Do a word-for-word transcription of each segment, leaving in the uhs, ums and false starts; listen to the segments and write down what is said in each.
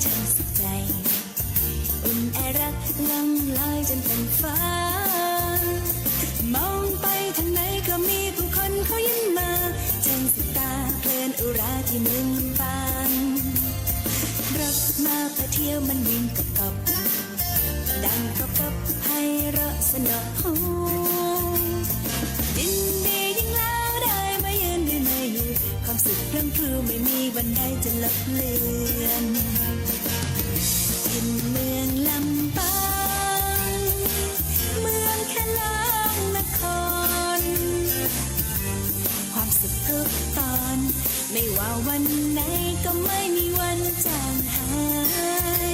จั้งสุขใจ๋ อุ่นแอรักล่องลอยจ๋นเป๋นฟ้า มองไปตางไหนก็มีผู้คนเขายิ้มมา จั้งสุขตาเพลินอุราตี้เมืองลำปาง รถม้าพาเที่ยวมันวิ่งกอบๆ ดังกอบๆ ไพเราะสนอหู ยินดียิ่งแล้วได้มาเยือนได้มาอยู่ ความสุขพรั่งพรูไม่มีวันใดจะลบเลือน ถิ่นเมืองลำปาง เมืองแคะหลองนคร ความสุขทุกตอน ไม่ว่าวันไหนก็ไม่มีวันจางหาย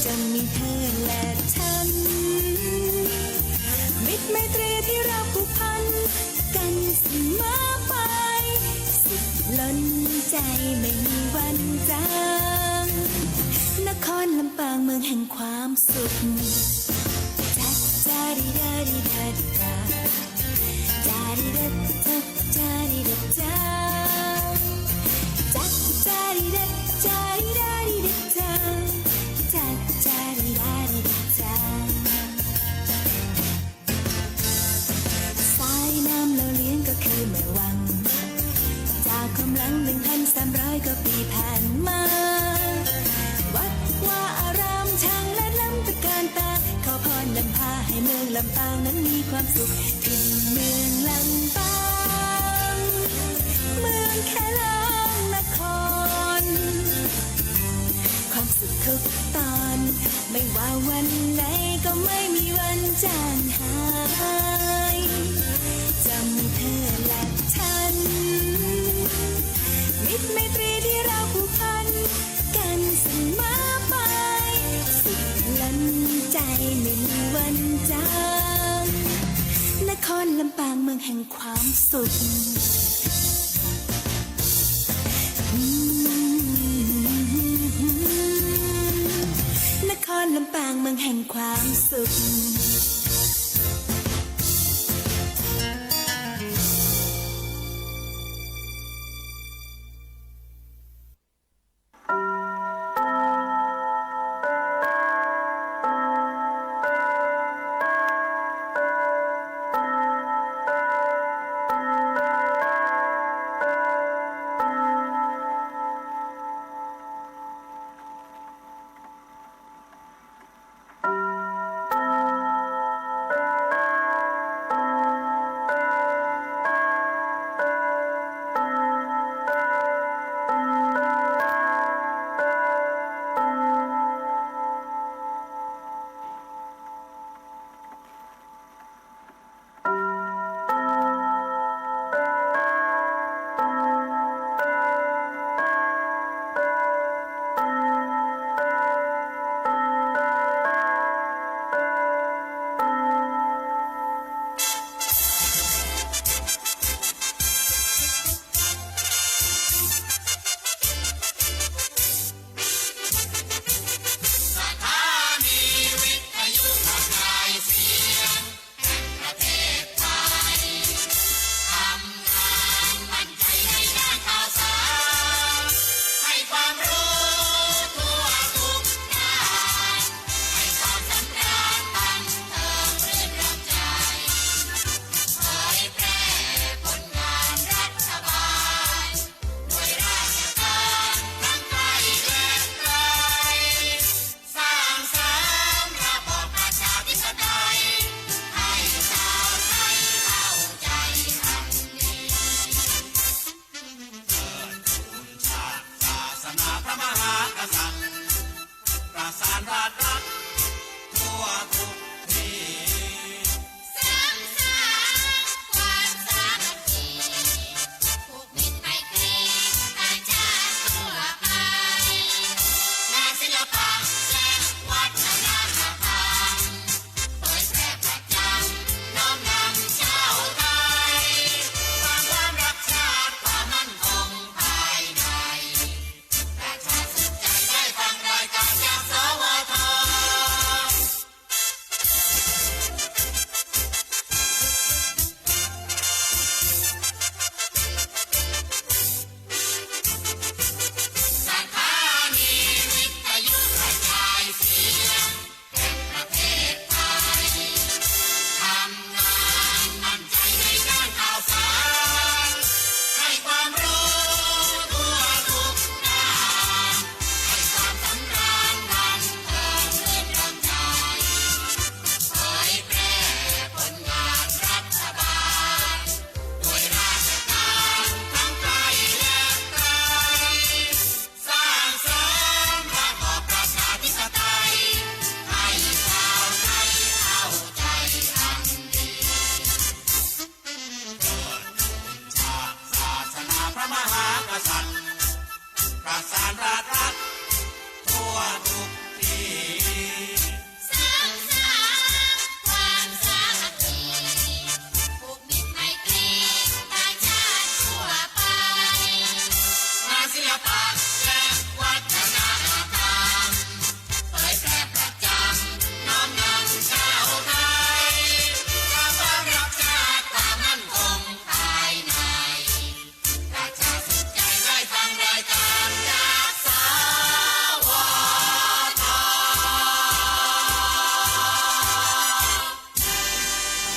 จะมีเธอและฉัน มิตรไมตรีที่เราผูกพัน กั๋นเสมอไป สุขล้นใจ๋ไม่มีวันจาง นครลำปางเมืองแห่งความสุข จ๊ะจ๊ะดีดาดีดาดา จ๊ะดีดาจ๊ะจ๊ะดีดาจ๊ะ จ๊ะจ๊ะดีดาจ๊ะดีดาดีดาจ๊ะ จ๊ะจ๊ะดีดาดีดาจ๊ะ สายน้ำเล่าเลี้ยงก็คือแม่วัง จากความหลังหนึ่งพันสามร้อยกว่าปี๋ผ่านมา วัดวาอารามช่างเลิศล้ำตระการต๋า ขอพรนำพาให้เมืองลำปางนั้นมีความสุข ถิ่นเมืองลำปาง เมืองแคะหลองนคร ความสุขทุกตอน ไม่ว่าวันไหนก็ไม่มีวันจางหาย จะมีเธอและฉัน มิตรไมตรีที่เราผูกพัน กั๋นเสมอไป สุขล้นใจ๋ไม่มีวันจาง นครลำปางเมืองแห่งความสุข นครลำปางเมืองแห่งความสุข สถานีวิทยุกระจายเสียงแห่งประเทศไทย ทำงานมั่นใจในด้านข่าวสาร ให้ความรู้ทั่วทุกด้าน ให้ความสำราญบันเทิงรื่นรมใจ เผยแพร่ผลงานรัฐบาล หน่วยราชการทั้งใกล้และไกล สร้างเสริมระบอบประชาธิปไตย ให้ชาวไทยเข้าใจอันดี เทิดทูนชาติศาสนาพระมหากษัตริย์ ประสานราษฎร์รักทั่วทุกที่ สร้างสรรค์ความสามัคคี ผูกมิตรไมตรีประชาทั่วไป งานศิลปะและวัฒนธรรม เผยแพร่ประจำน้อมนำชาวไทย ความพร้อมรักชาติความมั่นคงภายใน ประชาสุขใจได้ฟังรายการจาก สวท.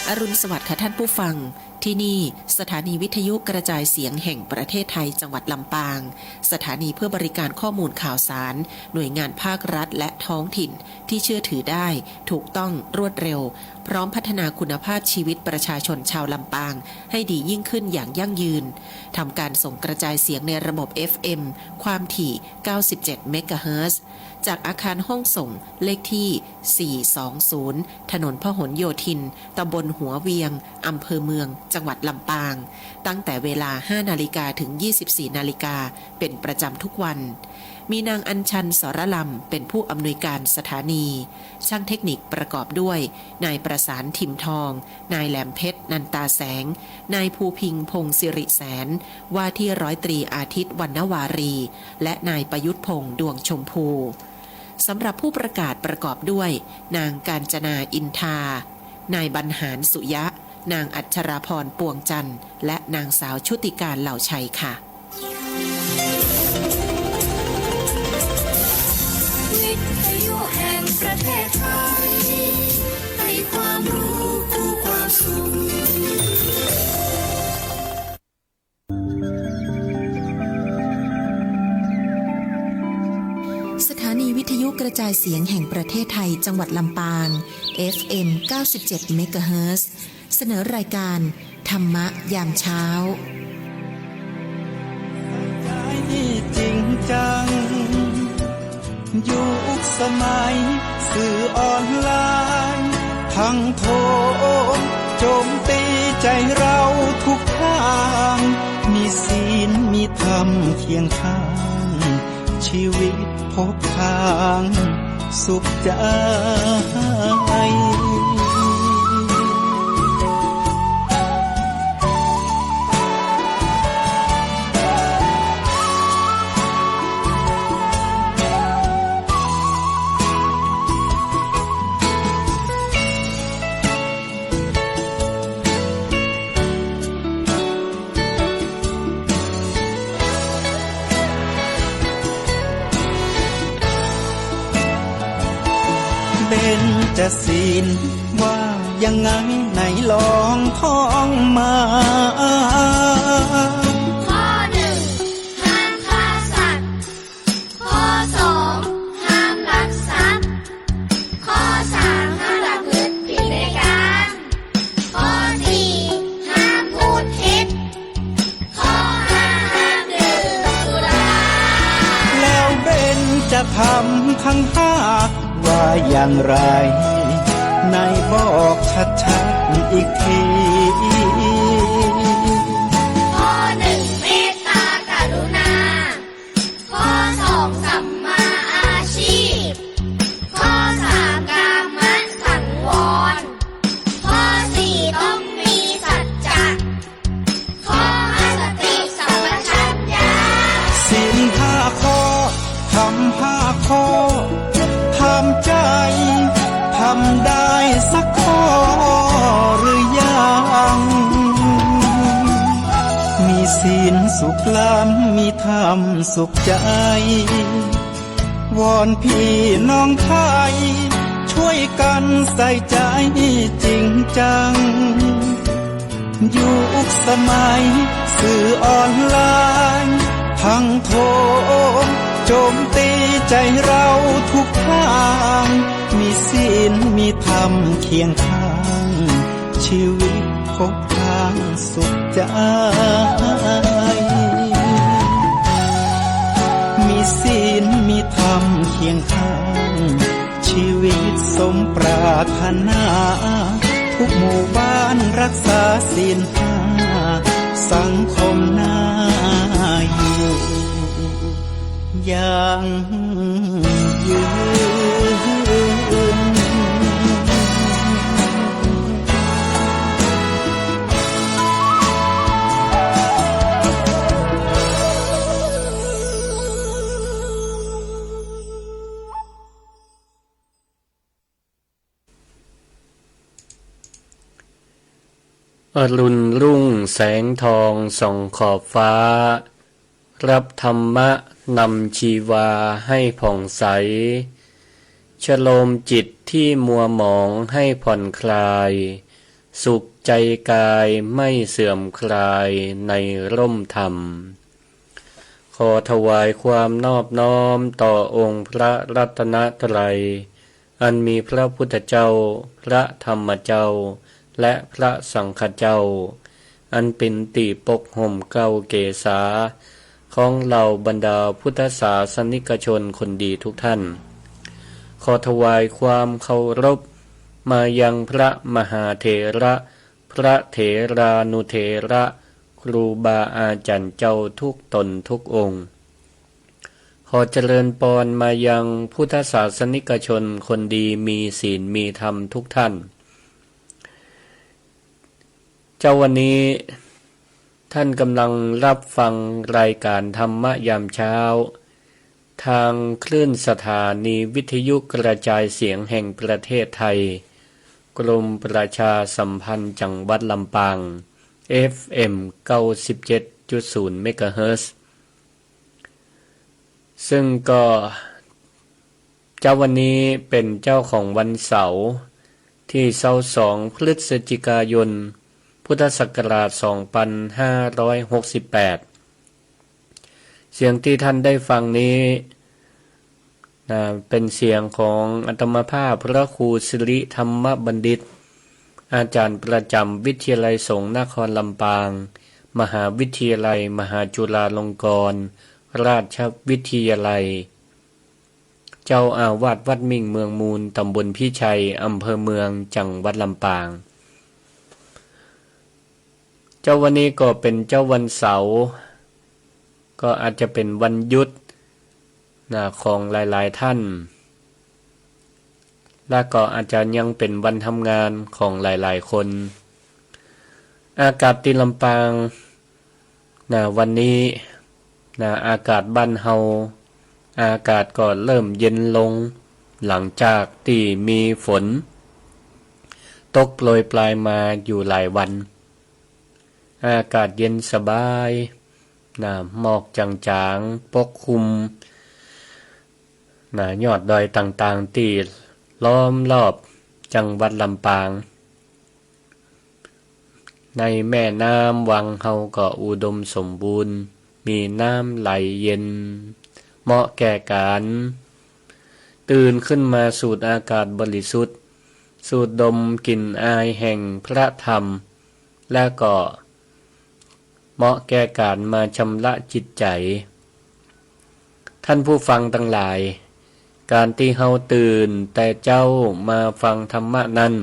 อรุณสวัสดิ์ค่ะท่านผู้ฟัง ที่นี่สถานีวิทยุกระจายเสียงแห่งประเทศไทยจังหวัดลำปาง สถานีเพื่อบริการข้อมูลข่าวสาร หน่วยงานภาครัฐและท้องถิ่นที่เชื่อถือได้ ถูกต้อง รวดเร็ว พร้อมพัฒนาคุณภาพชีวิตประชาชนชาวลำปางให้ดียิ่งขึ้นอย่างยั่งยืน ทำการส่งกระจายเสียงในระบบ เอฟ เอ็ม ความถี่ เก้าสิบเจ็ด เมกะเฮิรตซ์ จากอาคารห้องส่งเลขที่ สี่สองศูนย์ ถนนพหลโยธิน ตำบลหัวเวียง อำเภอเมือง จังหวัดลำปาง ตั้งแต่เวลา ห้านาฬิกา ถึง ยี่สิบสี่นาฬิกา เป็นประจำทุกวัน มีนางอัญชัน สรลำ เป็นผู้อำนวยการสถานี ช่างเทคนิคประกอบด้วย นายประสาน ถิ่มทอง นายแหลมเพชร นันตาแสง นายภูพิงษ์ พงษ์สิริแสน ว่าที่ร้อยตรีอาทิตย์ วรรณวารี และนายประยุทธ์พงษ์ ดวงชมพู สำหรับผู้ประกาศประกอบด้วย นางกาญจนา อินทา นายบรรหาร สุยะ นางอัชราพร ปวงจันทร์ และนางสาวชุติการ เหล่าชัยค่ะ วิทยุแห่งประเทศไทย ให้ความรู้คู่ความสุข สถานีวิทยุกระจายเสียงแห่งประเทศไทยจังหวัดลำปาง เอฟ เอ็ม เก้าสิบเจ็ด เมกะเฮิรตซ์ เสนอรายการธรรมะยามเช้า จริงจัง ยุคสมัยสื่อออนไลน์ ทั้งโถมโจมตีใจเราทุกทาง มีศีลมีธรรมเคียงข้าง ชีวิตพบทางสุขใจ เบญจศีลว่ายังไง ไหนลองท่องมา ข้อหนึ่ง ห้ามฆ่าสัตว์ ข้อสอง ห้ามลักทรัพย์ ข้อสาม ห้ามประพฤติผิดในกาม ข้อสี่ ห้ามพูดเท็จ ข้อห้า ห้ามดื่มสุรา แล้วเบญจธรรมทั้งห้าว่าอย่างไร ไหนบอกชัดๆ อีกที ข้อหนึ่ง เมตตากรุณา ข้อสอง สัมมาอาชีพ ข้อสาม กามสังวร ข้อสี่ ต้องมีสัจจะ ข้อห้า สติสัมปชัญญะ ศีลห้าข้อ ธรรมห้าข้อ ถามใจ ทำได้สักข้อหรือยัง มีศีลสุขล้ำ มีธรรมสุขใจ วอนพี่น้องไทย ช่วยกันใส่ใจจริงจัง ยุคสมัยสื่อออนไลน์ ทั้งโถมโจมตีใจเราทุกทาง มีศีลมีธรรมเคียงข้าง ชีวิตพบทางสุขใจ มีศีลมีธรรมเคียงข้าง ชีวิตสมปรารถนา ทุกหมู่บ้านรักษาศีลห้า สังคมน่าอยู่ ยั่งยืน อรุณรุ่งแสงทองส่องขอบฟ้า รับธรรมะนำชีวาให้ผ่องใส ชโลมจิตที่มัวหมองให้ผ่อนคลาย สุขใจกายไม่เสื่อมคลายในร่มธรรม ขอถวายความนอบน้อมต่อองค์พระรัตนตรัย อันมีพระพุทธเจ้า พระธรรมเจ้า และพระสังฆเจ้า อันเป๋นตี้ปกห่มเกล้าเกศา ของเหล่าบรรดาพุทธศาสนิกชนคนดีทุกท่าน ขอถวายความเคารพมายังพระมหาเถระ พระเถรานุเถระ ครูบาอาจ๋ารย์เจ้าทุกต๋นทุกองค์ ขอเจริญปอนมายังพุทธศาสนิกชนคนดีมีศีลมีธรรมทุกท่าน เจ๊าวันนี้ท่านกำลังรับฟังรายการธรรมะยามเช้า ทางคลื่นสถานีวิทยุกระจายเสียงแห่งประเทศไทย กรมประชาสัมพันธ์จังหวัดลำปาง เอฟเอ็ม เก้าสิบเจ็ดจุดศูนย์ เมกะเฮิรตซ์ ซึ่งก็ เจ๊าวันนี้เป๋นเจ๊าของวันเสาร์ ตี้ซาวสอง พฤศจิกายน พุทธศักราช สองพันห้าร้อยหกสิบแปด เสียงตี้ท่านได้ฟังนี้ นะ เป๋นเสียงของอาตมาภาพพระครูสิริธรรมบัณฑิต อาจ๋ารย์ประจ๋ำวิทยาลัยสงฆ์นครลำปาง มหาวิทยาลัยมหาจุฬาลงกรณราชวิทยาลัย เจ้าอาวาสวัดมิ่งเมืองมูล ตำบลพิชัย อำเภอเมือง จังหวัดลำปาง เจ๊าวันนี้ก็เป๋นเจ๊าวันเสาร์ ก็อาจจะเป๋นวันหยุด นะ ของหลายๆ ท่าน และก็อาจจะยังเป๋นวันทำงานของหลายๆ คน อากาศตี้ลำปาง นะ วันนี้ นะ อากาศบ้านเฮา อากาศก็เริ่มเย็นลง หลังจากตี้มีฝนตกโปรยปรายมาอยู่หลายวัน อากาศเย็นสบาย นะ หมอกจางๆ ปกคลุม นะ ยอดดอยต่างๆ ตี้ล้อมรอบจังหวัดลำปาง ในแม่น้ำวังเฮาก็อุดมสมบูรณ์ มีน้ำไหลเย็น เหมาะแก่ก๋านตื่นขึ้นมาสูดอากาศบริสุทธิ์ สูดดมกลิ่นอายแห่งพระธรรม และก็ เหมาะแก่ก๋านมาชำระจิตใจ๋ ท่านผู้ฟังตังหลาย ก๋านตี้เฮาตื่นแต่เจ๊ามาฟังธรรมะนั้น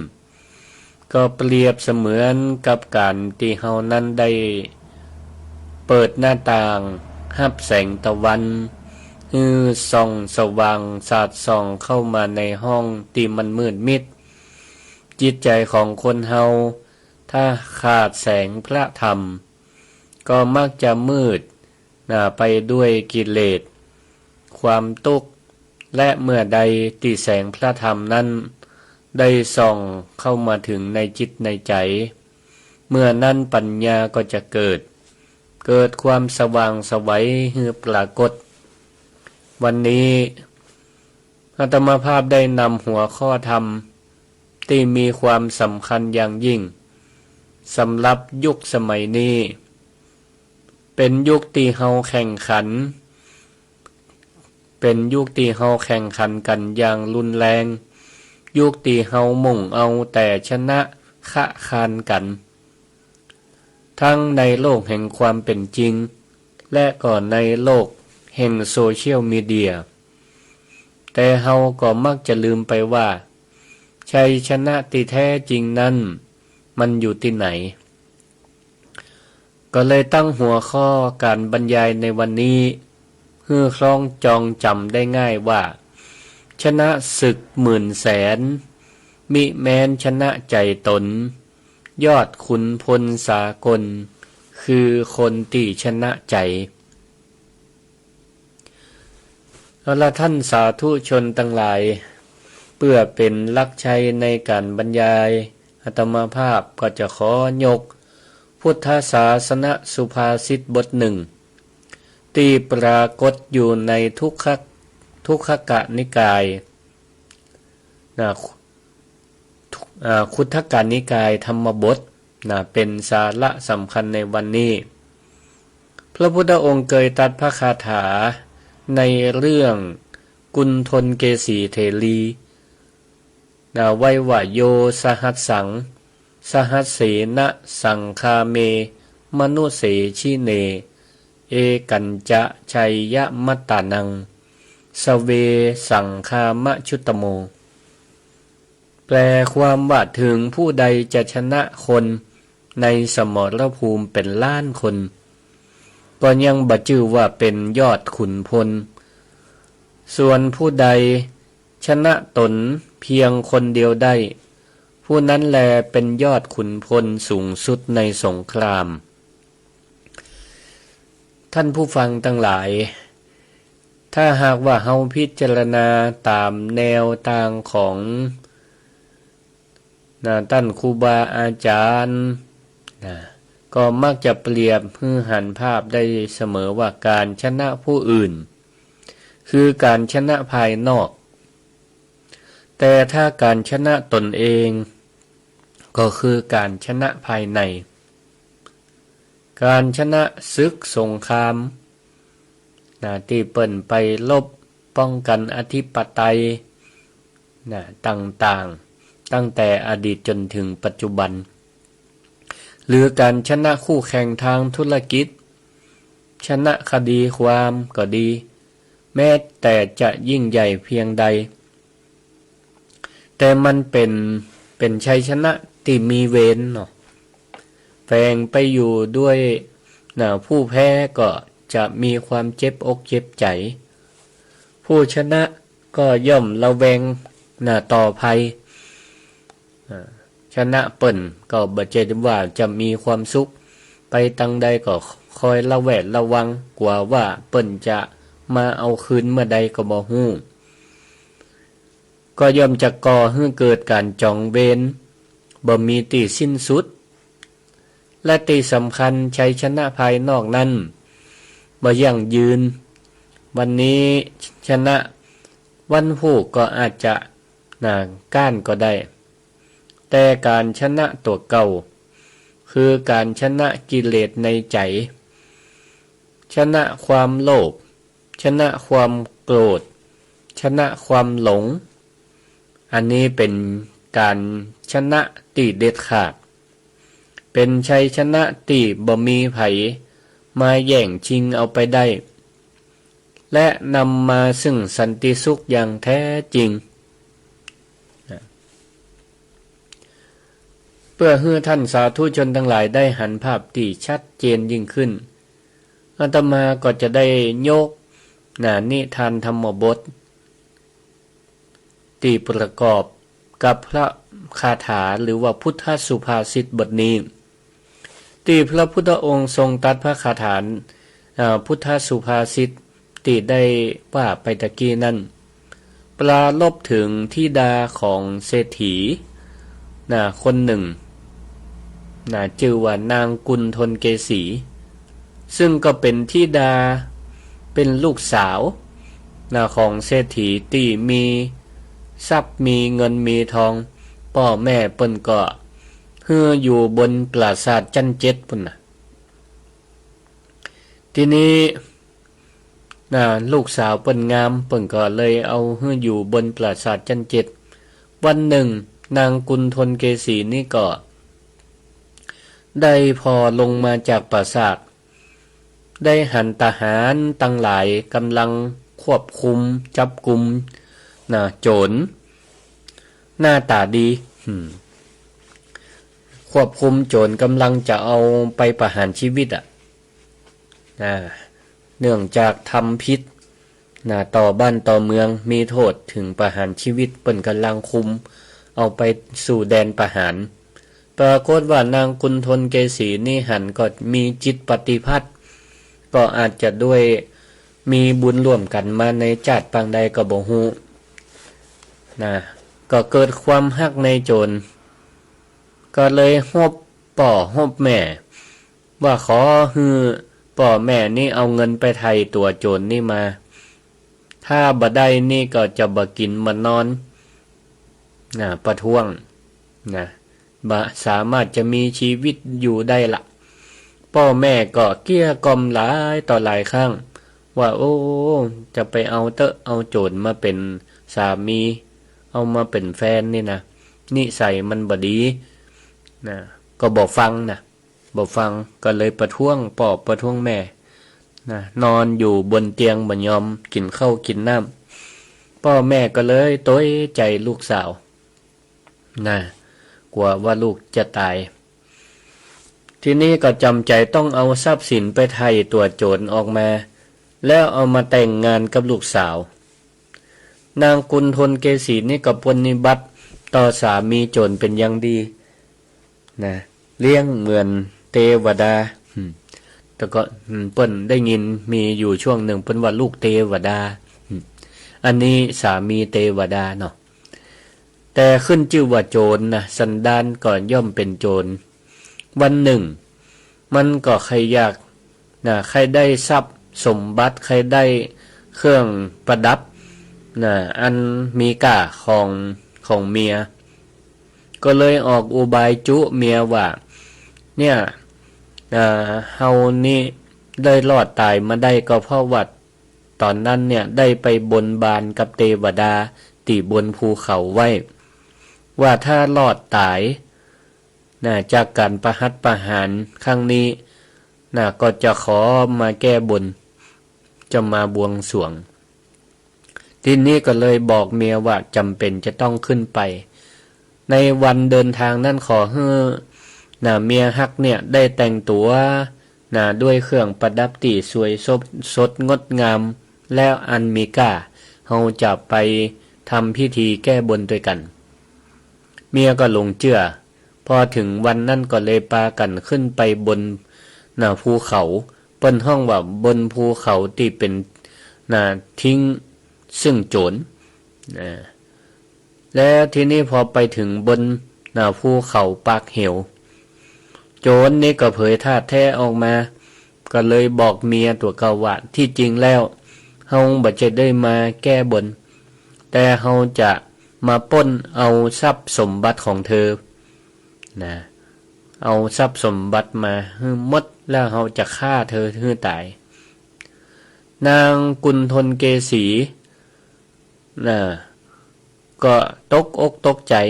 ก็เปรียบเสมือนกับก๋านตี้เฮานั้นได้เปิดหน้าต่างฮับแสงตะวัน หื้อส่องสว่างสาดส่องเข้ามาในห้องตี้มันมืดมิด จิตใจ๋ของคนเฮา ถ้าขาดแสงพระธรรม ก็มักจะมืด นะ ไปด้วยกิเลส ความตุ๊กข์ และเมื่อใดตี้แสงพระธรรมนั้นได้ส่องเข้ามาถึงในจิตในใจ๋ เมื่อนั้นปัญญาก็จะเกิด เกิดความสว่างไสวหื้อปรากฏ วันนี้ อาตมาภาพได้นำหัวข้อธรรมตี้มีความสำคัญอย่างยิ่ง สำหรับยุคสมัยนี้ เป๋นยุคตี้เฮาแข่งขัน เป๋นยุคตี้เฮาแข่งขันกั๋นอย่างรุนแรง ยุคตี้เฮามุ่งเอาแต่ชนะคะคานกั๋น ทั้งในโลกแห่งความเป๋นจริง และก็ในโลกแห่งโซเชียลมีเดีย แต่เฮาก็มักจะลืมไปว่า ชัยชนะตี้แท้จริงนั้นมันอยู่ตี้ไหน ก็เลยตั้งหัวข้อก๋านบรรยายในวันนี้ หื้อคล้องจองจ๋ำได้ง่ายว่า ชนะศึกหมื่นแสน มิแม้นชนะใจ๋ต๋น ยอดขุนพลสากล คือคนตี้ชนะใจ๋ เอาละท่านสาธุชนตังหลาย เปื้อเป๋นหลักชัยในก๋านบรรยาย อาตมาภาพก็จะขอยกพุทธศาสนสุภาษิตบทหนึ่ง ตี้ปรากฏอยู่ในทุกขะ ทุกขกนิกาย นะ ทุก อ่า คุตถกนิกายธรรมบท นะ เป๋นสาระสำคัญในวันนี้ พระพุทธองค์เกยตรัสพระคาถาในเรื่องกุณฑลเกสีเถรี นะ ไว้ว่า โย สหัสสัง สหัสเสนะ สังคาเม มนุเสชิเน เอกัญจะ ชัยยะมัตตานัง สเว สังคามะชุตโม แปลความว่า เถิงผู้ใดจะชนะคนในสมรภูมิเป๋นล้านคน ก็ยังบ่จื้อว่าเป๋นยอดขุนพล ส่วนผู้ใดชนะต๋นเพียงคนเดียวได้ ผู้นั้นแลเป๋นยอดขุนพลสูงสุดในสงคราม ท่านผู้ฟังตังหลาย ถ้าหากว่าเฮาพิจารณาต๋ามแนวตางของ นะ ต้านครูบาอาจ๋ารย์ นะ ก็มักจะเปรียบหื้อหันภาพได้เสมอว่าก๋านชนะผู้อื่น คือก๋านชนะภายนอก แต่ถ้าก๋านชนะต๋นเอง ก็คือก๋านชนะภายใน ก๋านชนะศึกสงคราม นะ ตี้เปิ้นไปรบป้องกั๋นอธิปไตย นะ ต่างๆ ตั้งแต่อดีตจ๋นเถิงปัจจุบัน หรือก๋านชนะคู่แข่งตางธุรกิจ ชนะคดีความก็ดี แม้แต่จะยิ่งใหญ่เพียงใด แต่มันเป๋น เป๋นชัยชนะตี้มีเวรเนาะ แฝงไปอยู่ด้วย นะ ผู้แพ้ก็จะมีความเจ็บอกเจ็บใจ๋ ผู้ชนะก็ย่อมระแวง นะ ต่อไป อ่า ชนะเปิ้นก็บ่ใจ้ว่าจะมีความสุข ไปตางใดก็คอยระแวดระวัง กั๋วว่าเปิ้นจะมาเอาคืนเมื่อใดก็บ่ฮู้ ก็ย่อมจะก่อหื้อเกิดก๋านจองเวร บ่มีตี้สิ้นสุด และตี้สำคัญชัยชนะภายนอกนั้นบ่ยั่งยืน วันนี้ชนะ วันพูกก็อาจจะ นะ ก๊านก็ได้ แต่ก๋านชนะตั๋วเก่า คือก๋านชนะกิเลสในใจ๋ ชนะความโลภ ชนะความโกรธ ชนะความหลง อันนี้เป๋นก๋านชนะตี้เด็ดขาด เป๋นชัยชนะตี้บ่มีใผมาแย่งชิงเอาไปได้ และนำมาซึ่งสันติสุขอย่างแท้จริง เพื่อหื้อท่านสาธุชนตังหลายได้หันภาพตี้ชัดเจนยิ่งขึ้น อาตมาก็จะได้ยก นะ นิทานธรรมบท ตี้ประกอบกับพระคาถาหรือว่าพุทธสุภาษิตบทนี้ ตี้พระพุทธองค์ทรงตรัสพระคาถา อ่า พุทธสุภาษิตตี้ได้ว่าไปตะกี้นั้น ปรารภเถิงธิดาของเศรษฐี นะ คนนึ่ง นะ จื้อว่านางกุณฑลเกสี ซึ่งก็เป๋นธิดา เป๋นลูกสาว นะ ของเศรษฐีตี้มีทรัพย์มีเงินมีทอง ป้อแม่เปิ้นก็หื้ออยู่บนปราสาทจั๊นเจ็ดปู้นนะ ทีนี้ นะ ลูกสาวเปิ้นงาม เปิ้นก็เลยเอาหื้ออยู่บนปราสาทจั๊นเจ็ด วันนึ่ง นางกุณฑลเกสีนี่ก็ ได้ผ่อลงมาจากปราสาท ได้หันทหารตังหลายก่ำลังควบคุมจับกุม นะ โจ๋ร หน้าต๋าดี อืม ควบคุมโจ๋รก่ำลังจะเอาไปประหารชีวิตอะ นะ เนื่องจากทำผิด นะ ต่อบ้านต่อเมือง มีโต้ษเถิงประหารชีวิต เปิ้นก่ำลังคุมเอาไปสู่แดนประหาร ปรากฏว่านางกุณฑลเกสีนี่หันก็มีจิตปฏิภาณ ก็อาจจะด้วยมีบุญร่วมกั๋นมาในจาติปางใดก็บ่ฮู้ นะ ก็เกิดความฮักในโจ๋ร ก็เลยฮบป้อฮบแม่ ว่าขอหื้อป้อแม่นี่เอาเงินไปไถ่ตั๋วโจ๋รนี่มา ถ้าบ่ได้นี่ก็จะบ่กิ๋นบ่นอน นะ ประท้วง นะ บ่สามารถจะมีชีวิตอยู่ได้ละ ป้อแม่ก็เกลี้ยกล่อมหลายต่อหลายครั้ง ว่า โอ้ จะไปเอาเต๊อะ เอาโจ๋รมาเป๋นสามี เอามาเป๋นแฟนนี่นะ นิสัยมันบ่ดีนะ ก็บ่ฟังนะ บ่ฟัง ก็เลยประท้วงป้อประท้วงแม่นะ นอนอยู่บนเตียงบ่ยอมกิ๋นข้าวกิ๋นน้ำ ป้อแม่ก็เลยตวยใจ๋ลูกสาว นะ กั๋วว่าลูกจะต๋าย ทีนี้ก็จ๋ำใจ๋ต้องเอาทรัพย์สินไปไถ่ตั๋วโจ๋รออกมา แล้วเอามาแต่งงานกับลูกสาว นางกุณฑลเกสีนี่ก็ปรนนิบัติต่อสามีโจ๋รเป๋นอย่างดีนะ เลี้ยงเหมือนเตวดา อืม แต่ก็ อืม เปิ้นได้ยินมีอยู่ช่วงนึ่งเปิ้นว่าลูกเตวดา อืม อันนี้สามีเตวดาเนาะ แต่ขึ้นจื้อว่าโจ๋รนะ สันดานก็ย่อมเป๋นโจ๋ร วันนึ่ง มันก็ใค่อยากนะ ใค่ได้ทรัพย์สมบัติ ใค่ได้เครื่องประดับนะ อันมีก้าของ ของเมีย ก็เลยออกอุบายจุเมียว่า เนี่ย อ่า เฮานี่ได้รอดต๋ายมาได้ก็เพราะว่า ต๋อนนั้นเนี่ยได้ไปบนบานกับเตวดาตี้บนภูเขาไว้ ว่าถ้ารอดต๋ายนะ จากก๋านประหัตประหารครั้งนี้นะ ก็จะขอมาแก้บน จะมาบวงสรวง ทีนี้ก็เลยบอกเมียว่าจ๋ำเป๋นจะต้องขึ้นไป ในวันเดินทางนั้นขอหื้อนะ เมียฮักเนี่ยได้แต่งตั๋วนะ ด้วยเครื่องประดับตี้สวยสด สดงดงาม แล้วอันมีก้า เฮาจะไปทำพิธีแก้บนตวยกั๋น เมียก็หลงเจื้อ พอเถิงวันนั้นก็เลยปากั๋นขึ้นไปบนนะ ภูเขา เปิ้นฮ้องว่าบนภูเขาตี้เป๋นนะ ทิ้งเซิ่งโจ๋รนะ แล้วทีนี้พอไปเถิงบนนะ ภูเขาปากเหว โจ๋รนี่ก็เผยธาตุแท้ออกมา ก็เลยบอกเมียตั๋วเก่าว่า ที่จริงแล้ว เฮาบ่ใจ้ได้มาแก้บน แต่เฮาจะมาปล้นเอาทรัพย์สมบัติของเธอนะ เอาทรัพย์สมบัติมาหื้อหมด แล้วเฮาจะฆ่าเธอหื้อต๋าย นางกุณฑลเกสี นะ ก็ตกอกตกใจ๋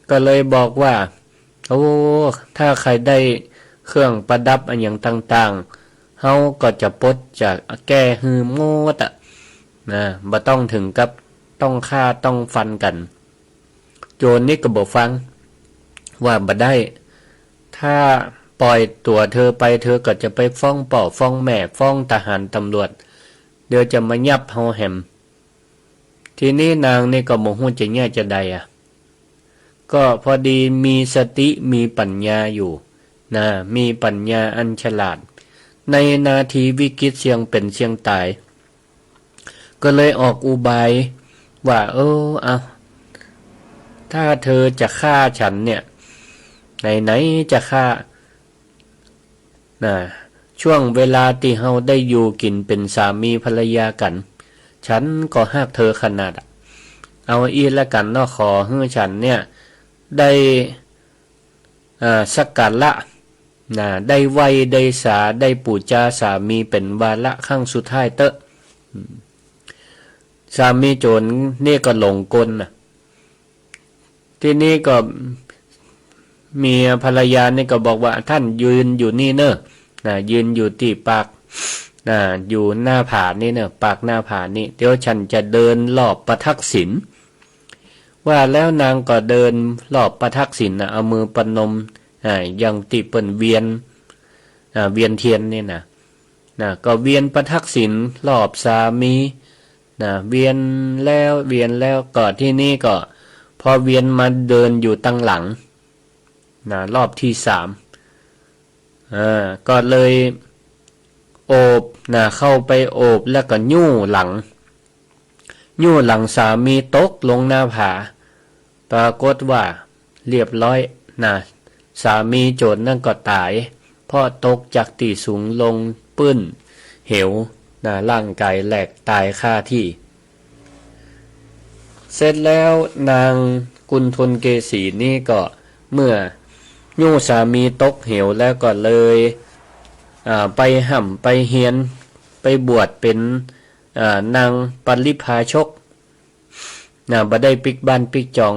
ก็เลยบอกว่า โอ้ ถ้าใค่ได้เครื่องประดับอะหยังต่างๆ เฮาก็จะปลดจะแก้หื้อหมดอะ นะ บ่ต้องเถิงกับต้องฆ่าต้องฟันกั๋น โจ๋รนี่ก็บ่ฟัง ว่าบ่ได้ ถ้าปล่อยตั๋วเธอไป เธอก็จะไปฟ้องป้อฟ้องแม่ ฟ้องทหารตำรวจ เดี๋ยวจะมายับเฮาแหม ทีนี้นางนี่ก็บ่ฮู้จะเยียะจะใดอะ ก็พอดีมีสติมีปัญญาอยู่นะ มีปัญญาอันฉลาด ในนาทีวิกฤตเสี่ยงเป๋นเสี่ยงต๋าย ก็เลยออกอุบายว่า เออ เอา ถ้าเธอจะฆ่าฉันเนี่ย ไหนๆ จะฆ่า นะ ช่วงเวลาตี้เฮาได้อยู่กิ๋นเป๋นสามีภรรยากั๋น ฉันก็ฮักเธอขนาดอะ เอาอี้ละกั๋นเนาะ ขอหื้อฉันเนี่ย ได้ อ่า สักการะ นะ ได้ไหว้ได้สา ได้ปู๋จาสามีเป๋นวาระครั้งสุดท้ายเต๊อะ อืม สามีโจ๋รนี่ก็หลงกลน่ะ ทีนี้ก็เมียภรรยานี่ก็บอกว่า ท่านยืนอยู่นี่เน่อ นะ ยืนอยู่ตี้ปาก นะ อยู่หน้าผานี่เน่อ ปากหน้าผานี่ เดี๋ยวฉันจะเดินรอบประทักษิณ ว่าแล้วนางก็เดินรอบประทักษิณน่ะ เอามือประนม อ่า อย่างตี้เปิ้นเวียน อ่า เวียนเทียนนี่นะ นะ ก็เวียนประทักษิณรอบสามี นะ เวียนแล้วเวียนแล้ว ก็ทีนี้ก็พอเวียนมาเดินอยู่ตังหลัง นะ รอบที่สาม อ่า ก็เลยโอบ นะ เข้าไปโอบแล้วก็ยู้หลัง ยู้หลังสามีตกลงหน้าผา ปรากฏว่าเรียบร้อยนะ สามีโจ๋รนั่นก็ต๋าย เพราะตกจากตี้สูงลงปื้นเหวนะ ร่างก๋ายแหลกต๋ายคาตี้ เสร็จแล้วนาง กุณฑลเกสีนี่ก็เมื่อฮู้สามีตกเหวแล้วก็เลย อ่า ไปฮ่ำไปเฮียน ไปบวชเป๋น อ่า นางปริพาชก นะ บ่ได้ปิ๊กบ้านปิ๊กจอง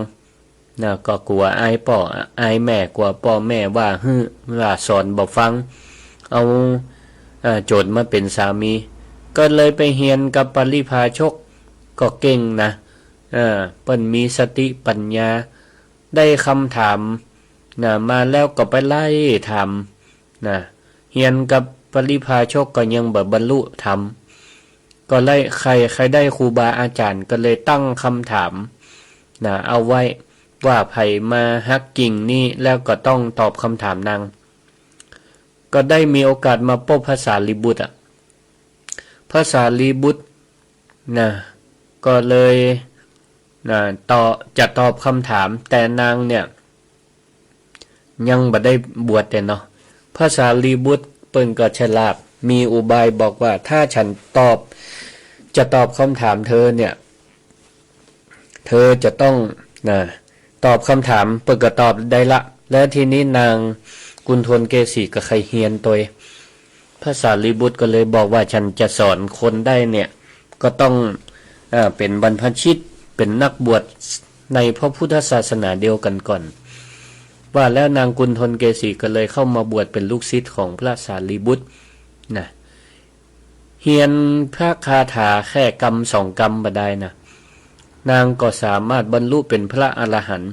นะ ก็กั๋วอายป้ออายแม่ กั๋วป้อแม่ว่าหื้อ ว่าสอนบ่ฟัง เอา อ่า โจรมาเป๋นสามี ก็เลยไปเฮียนกับปริพาชก ก็เก่งนะ อ่า เปิ้นมีสติปัญญา ได้กำถาม นะ มาแล้วก็ไปไล่ถาม นะ เฮียนกับปริพาชกก็ยังบ่บรรลุธรรม ก็เลยใค่ ใค่ได้ครูบาอาจ๋ารย์ก็เลยตั้งกำถาม นะ เอาไว้ว่าใผมาฮักจริงนี่แล้วก็ต้องตอบกำถามนาง ก็ได้มีโอกาสมาปบพระสารีบุตรอะ พระสารีบุตร นะ ก็เลย นะ ตอบ จะตอบกำถาม แต่นางเนี่ย ยังบ่ได้บวชแต่เนาะ พระสารีบุตรเปิ้นก็ฉลาด มีอุบายบอกว่า ถ้าฉันตอบ จะตอบกำถามเธอเนี่ย เธอจะต้อง นะ ตอบกำถาม เปิ้นก็ตอบได้ละ แล้วทีนี้นางกุณฑลเกสีก็ใค่เฮียนตวย พระสารีบุตรก็เลยบอกว่า ฉันจะสอนคนได้เนี่ย ก็ต้อง อ่า เป๋นบรรพชิต เป๋นนักบวชในพระพุทธศาสนาเดียวกั๋นก่อน ว่าแล้วนางกุณฑลเกสีก็เลยเข้ามาบวชเป๋นลูกศิษย์ของพระสารีบุตร นะ เฮียนพระคาถาแค่กำสองกำบ่ดายนะ นางก็สามารถบรรลุเป๋นพระอรหันต์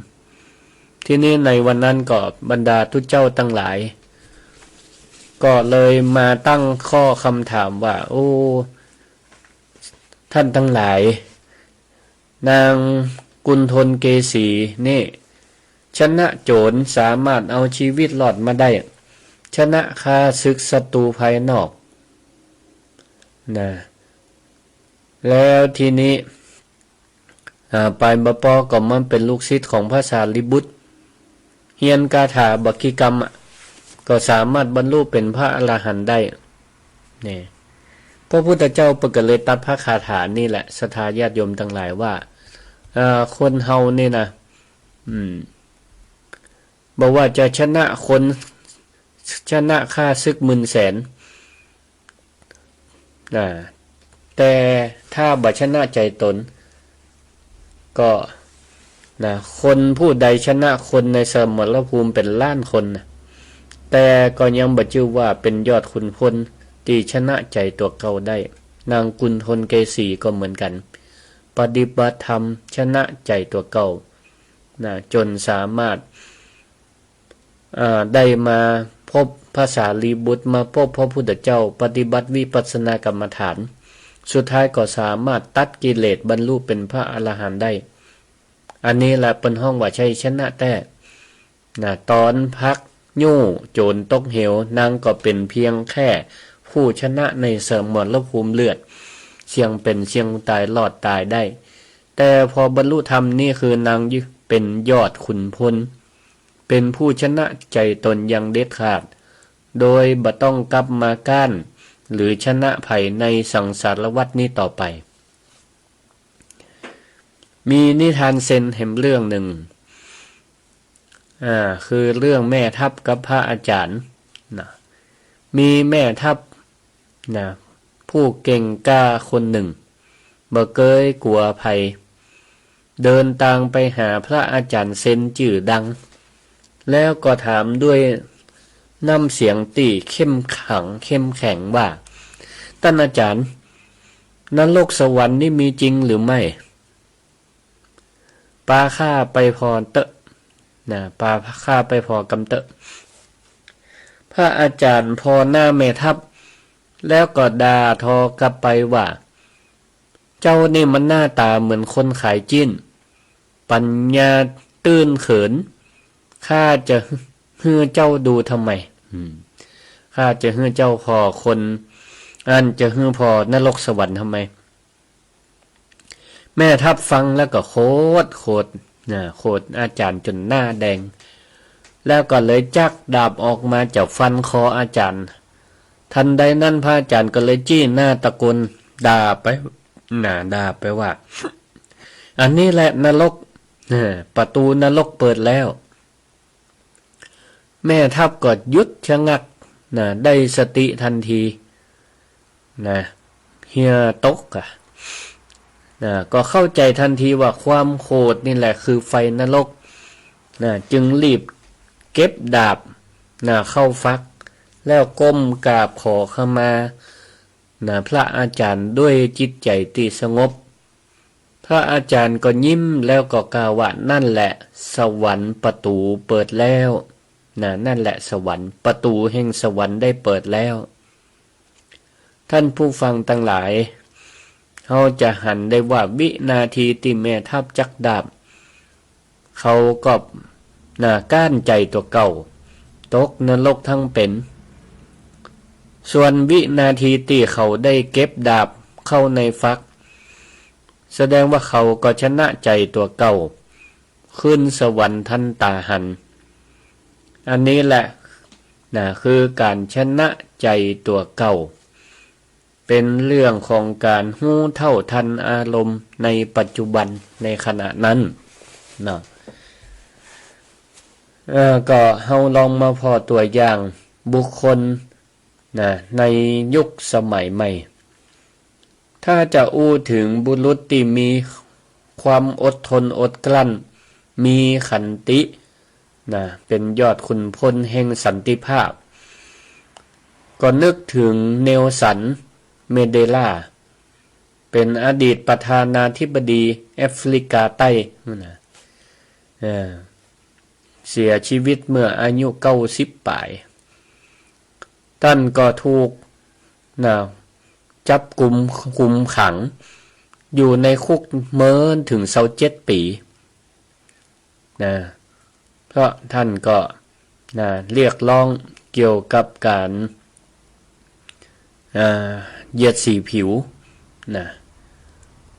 ทีนี้ในวันนั้นก็บรรดาตุ๊เจ้าตังหลาย ก็เลยมาตั้งข้อกำถามว่า โอ้ ท่านตังหลาย นางกุณฑลเกสีนี่ ชนะโจร สามารถเอาชีวิตรอดมาได้ ชนะข้าศึกศัตรูภายนอก นะ แล้วทีนี้ อ่า ไปบ่ปอก็มาเป๋นลูกศิษย์ของพระสารีบุตร เฮียนคาถาบ่กี่กำอะ ก็สามารถบรรลุเป๋นพระอรหันต์ได้ นี่ พระพุทธเจ้าเปิ้นก็เลยตรัสพระคาถานี่แหละ ศรัทธาญาติโยมตังหลายว่า อ่า คนเฮานี่นะ อืม บ่ว่าจะชนะคน ชนะข้าศึกหมื่นแสน อ่า แต่ถ้าบ่ชนะใจ๋ตน ก็ นะ คนผู้ใดชนะคนในสมรภูมิเป๋นล้านคนนะ แต่ก็ยังบ่จื้อว่าเป๋นยอดขุนพลตี้ชนะใจ๋ตั๋วเก่าได้ นางกุณฑลเกสีก็เหมือนกั๋น ปฏิบัติธรรมชนะใจ๋ตั๋วเก่า นะ จ๋นสามารถ อ่า ได้มาปบพระสารีบุตร มาปบพระพุทธเจ้า ปฏิบัติวิปัสสนากรรมฐาน สุดท้ายก็สามารถตัดกิเลสบรรลุเป๋นพระอรหันต์ได้ อันนี้แหละเปิ้นฮ้องว่าชัยชนะแต๊ นะ ต๋อนภักยู้โจ๋รตกเหว นางก็เป๋นเพียงแค่ผู้ชนะในสมรภูมิเลือด เสี่ยงเป๋นเสี่ยงต๋าย รอดต๋ายได้ แต่พอบรรลุธรรมนี่คือนางเป๋นยอดขุนพล เป๋นผู้ชนะใจ๋ตนอย่างเด็ดขาด โดยบ่ต้องกลับมาก้าน หรือชนะใผในสังสารวัฏนี้ต่อไป มีนิทานเซนแหมเรื่องนึ่ง อ่า คือเรื่องแม่ทัพกับพระอาจ๋ารย์ นะ มีแม่ทัพ นะ ผู้เก่งกล้าคนนึ่ง บ่เกยกั๋วใผ เดินตางไปหาพระอาจ๋ารย์เซนจื้อดัง แล้วก็ถามด้วยน้ำเสียงตี้เข้มขัง เข้มแข็งว่า ต้านอาจ๋ารย์ นรกสวรรค์นี่มีจริงหรือไม่ ปาข้าไปผ่อเต๊อะ นะ ปาข้าไปผ่อกำเต๊อะ พระอาจ๋ารย์ผ่อหน้าแม่ทัพ แล้วก็ด่าทอกลับไปว่า เจ้านี่มันหน้าต๋าเหมือนคนขายจิ๊น ปัญญาตื้นเขิน ข้าจะหื้อเจ้าดูทำไม อืม ข้าจะหื้อเจ้าผ่อคน อันจะหื้อผ่อนรกสวรรค์ทำไม แม่ทัพฟังแล้วก็โขด โขด นะ โขดอาจ๋ารย์จ๋นหน้าแดง แล้วก็เลยจักดาบออกมาจะฟันคออาจ๋ารย์ ทันใดนั้นพระอาจ๋ารย์ก็เลยจี้หน้าตะโกนด่าไป นะ ด่าไปว่า อันนี้แหละนรก นะ ประตูนรกเปิดแล้ว แม่ทัพก็หยุดชะงักนะ ได้สติทันทีนะ เหี่ยตกอะนะ ก็เข้าใจ๋ทันทีว่าความโขดนี่แหละคือไฟนรกนะ จึงรีบเก็บดาบนะ เข้าฝัก แล้วก้มกราบขอขมานะ พระอาจ๋ารย์ด้วยจิตใจ๋ตี้สงบ พระอาจ๋ารย์ก็ยิ้มแล้วก็กล่าวว่า นั่นแหละสวรรค์ประตูเปิดแล้วนะ นั่นแหละสวรรค์ ประตูแห่งสวรรค์ได้เปิดแล้ว ท่านผู้ฟังตังหลาย เฮาจะหันได้ว่าวินาทีตี้แม่ทัพจับดาบ เขาก็นะ ก้านใจ๋ตั๋วเก่า ตกนรกทั้งเป๋น ส่วนวินาทีตี้เขาได้เก็บดาบเข้าในฝัก แสดงว่าเขาก็ชนะใจ๋ตั๋วเก่า ขึ้นสวรรค์ทันต๋าหัน อันนี้แหละนะ คือก๋านชนะใจ๋ตั๋วเก่า เป๋นเรื่องของก๋านฮู้เท่าทันอารมณ์ในปัจจุบันในขณะนั้นเนาะ เอ่อ ก็เฮาลองมาผ่อตั๋วอย่างบุคคลนะ ในยุคสมัยใหม่ ถ้าจะอู้เถิงบุรุษตี้มีความอดทนอดกลั้น มีขันตินะ เป๋นยอดขุนพลแห่งสันติภาพ ก็นึกเถิงเนลสัน เมนเดลา เป๋นอดีตประธานาธิบดีแอฟริกาใต้นะ เอ่อ เสียชีวิตเมื่ออายุเก้าสิบป๋าย ต้านก็ถูกนะ จับกุม คุมขังอยู่ในคุกเมินเถิงซาวเจ็ดปี๋นะ เพราะต้านก็นะ เรียกร้องเกี่ยวกับก๋าน อ่า เหยียดสีผิวนะ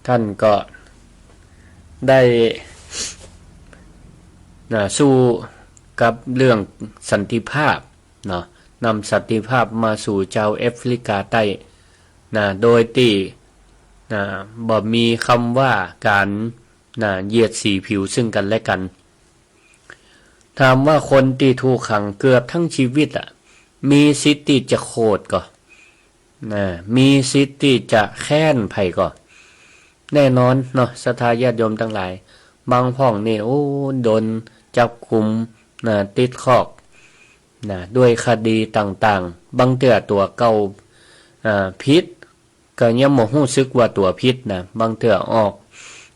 ต้านก็ได้นะ สู้กับเรื่องสันติภาพเนาะ นำสันติภาพมาสู่จาวแอฟริกาใต้นะ โดยตี้นะ บ่มีกำว่าก๋านนะ เหยียดสีผิวซึ่งกั๋นและกั๋น ถามว่าคนตี้ถูกขังเกือบทั้งชีวิตอะ มีสิทธิ์ตี้จะโขดก่อ นะ มีสิทธิ์ตี้จะแค้นใผก่อ แน่นอนเนาะ ศรัทธาญาติโยมตังหลาย บางพ่องนี่ โอ้ โดนจับกุมนะ ติดคอกนะ ด้วยคดีต่างๆ บางเตื้อตั๋วเก่า อ่า ผิด ก็ยังบ่ฮู้สึกว่าตั๋วผิดนะ บางเตื้อออก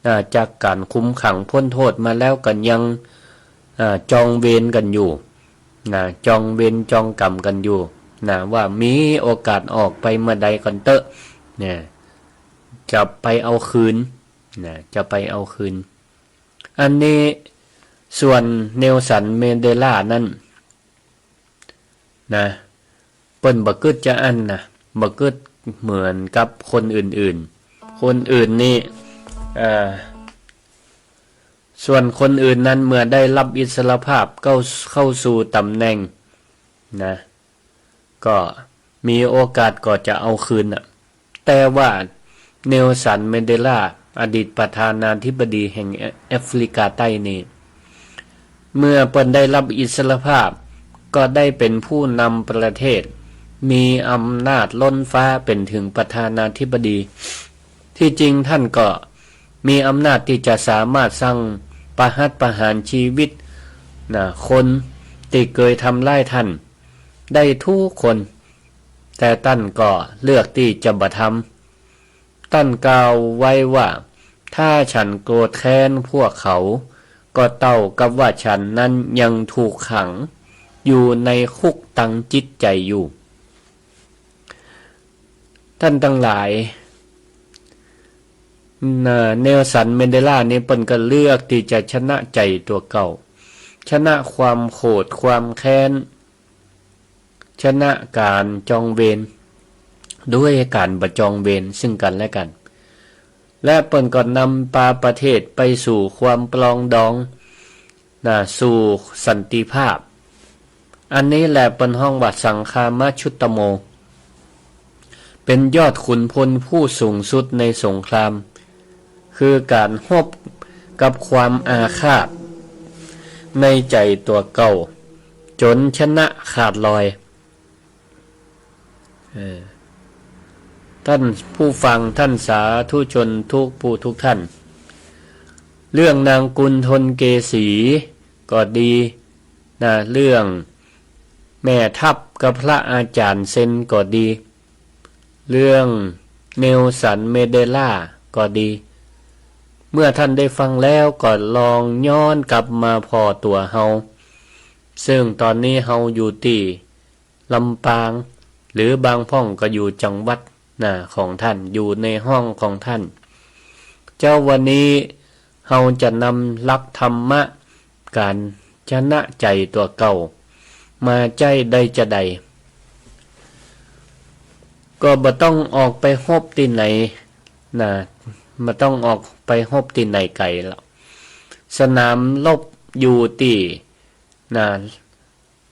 อ่า จากก๋านคุมขังป๊นโต้ษมาแล้วก็ยัง อ่า จองเวรกั๋นอยู่นะ จองเวรจองก๋รรมกั๋นอยู่นะ ว่ามีโอกาสออกไปเมื่อใดก่อนเต๊อะเนี่ย จะไปเอาคืนนะ จะไปเอาคืน อันนี้ส่วนเนลสัน เมนเดลานั้น นะ เปิ้นบ่กึ๊ดจาอั้นนะ บ่กึ๊ดเหมือนกับคนอื่นๆ คนอื่นนี่ เอ่อ ส่วนคนอื่นนั้นเมื่อได้รับอิสรภาพ เข้า เข้าสู่ต๋ำแหน่งนะ ก็มีโอกาสก็จะเอาคืนน่ะ แต่ว่าเนลสัน เมนเดลา อดีตประธานาธิบดีแห่งแอ แอฟริกาใต้นี่ เมื่อเปิ้นได้รับอิสรภาพ ก็ได้เป๋นผู้นำประเทศ มีอำนาจล้นฟ้า เป๋นเถิงประธานาธิบดี ที่จริงต้านก็มีอำนาจตี้จะสามารถสั่งประหัตประหารชีวิตนะ คนตี้เกยทำร้ายต้าน ได้ทุกคน แต่ต้านก็เลือกตี้จะบ่ทำ ต้านกล่าวไว้ว่า ถ้าฉันโกรธแค้นพวกเขา ก็เต้ากับว่าฉันนั้นยังถูกขังอยู่ในคุกตางจิตใจ๋อยู่ ต้านตังหลาย น่ะ เนลสัน เมนเดลานี่เปิ้นก็เลือกตี้จะชนะใจ๋ตั๋วเก่า ชนะความโขดความแค้น ชนะก๋านจองเวร ด้วยก๋านบ่จองเวรซึ่งกั๋นและกั๋น และเปิ้นก็นำปาประเทศไปสู่ความปรองดอง น่ะ สู่สันติภาพ อันนี้แหละเปิ้นฮ้องว่าสังคามชุตตโม เป๋นยอดขุนพลผู้สูงสุดในสงคราม คือก๋านฮบ กับความอาฆาตในใจ๋ตั๋วเก่า จ๋นชนะขาดลอย เออ ท่านผู้ฟัง ท่านสาธุชนทุกผู้ทุกท่าน เรื่องนางกุณฑลเกสีก็ดีนะ เรื่องแม่ทัพกับพระอาจ๋ารย์เซนก็ดี เรื่องเนลสันเมเดลาก็ดี เมื่อท่านได้ฟังแล้วก็ลองย้อนกลับมาผ่อตั๋วเฮา ซึ่งต๋อนนี้เฮาอยู่ตี้ลำปาง หรือบางพ่องก็อยู่จังหวัดนะของท่าน อยู่ในห้องของท่าน เจ๊าวันนี้เฮาจะนำหลักธรรมะก๋านชนะใจ๋ตั๋วเก่า มาใจ๊ได้จาใด ก็บ่ต้องออกไปฮบตี้ไหนนะ บ่ต้องออกไปฮบตี้ไหนไกลหรอก สนามรบอยู่ตี้นะ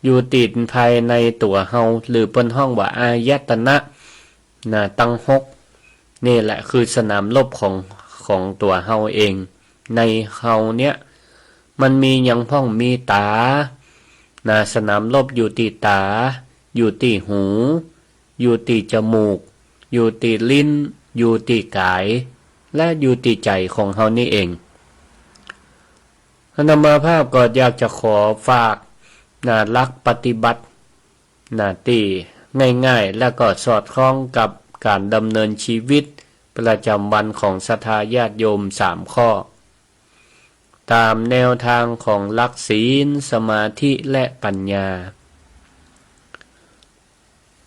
อยู่ตี้ภายในตั๋วเฮา หรือเปิ้นฮ้องว่าอายตนะนะ ตังหก นี่แหละคือสนามรบของ ของตั๋วเฮาเอง ในเฮาเนี่ย มันมีหยังพ่อง มีต๋านะ สนามรบอยู่ตี้ต๋า อยู่ตี้หู อยู่ตี้จมูก อยู่ตี้ลิ้น อยู่ตี้ก๋าย และอยู่ตี้ใจ๋ของเฮานี่เอง อาตมาภาพก็อยากจะขอฝากนะ หลักปฏิบัตินะ ตี้ง่ายๆ และก็สอดคล้องกับก๋านดำเนินชีวิตประจ๋ำวันของศรัทธาญาติโยมสามข้อ ต๋ามแนวตางของหลักศีล สมาธิ และปัญญา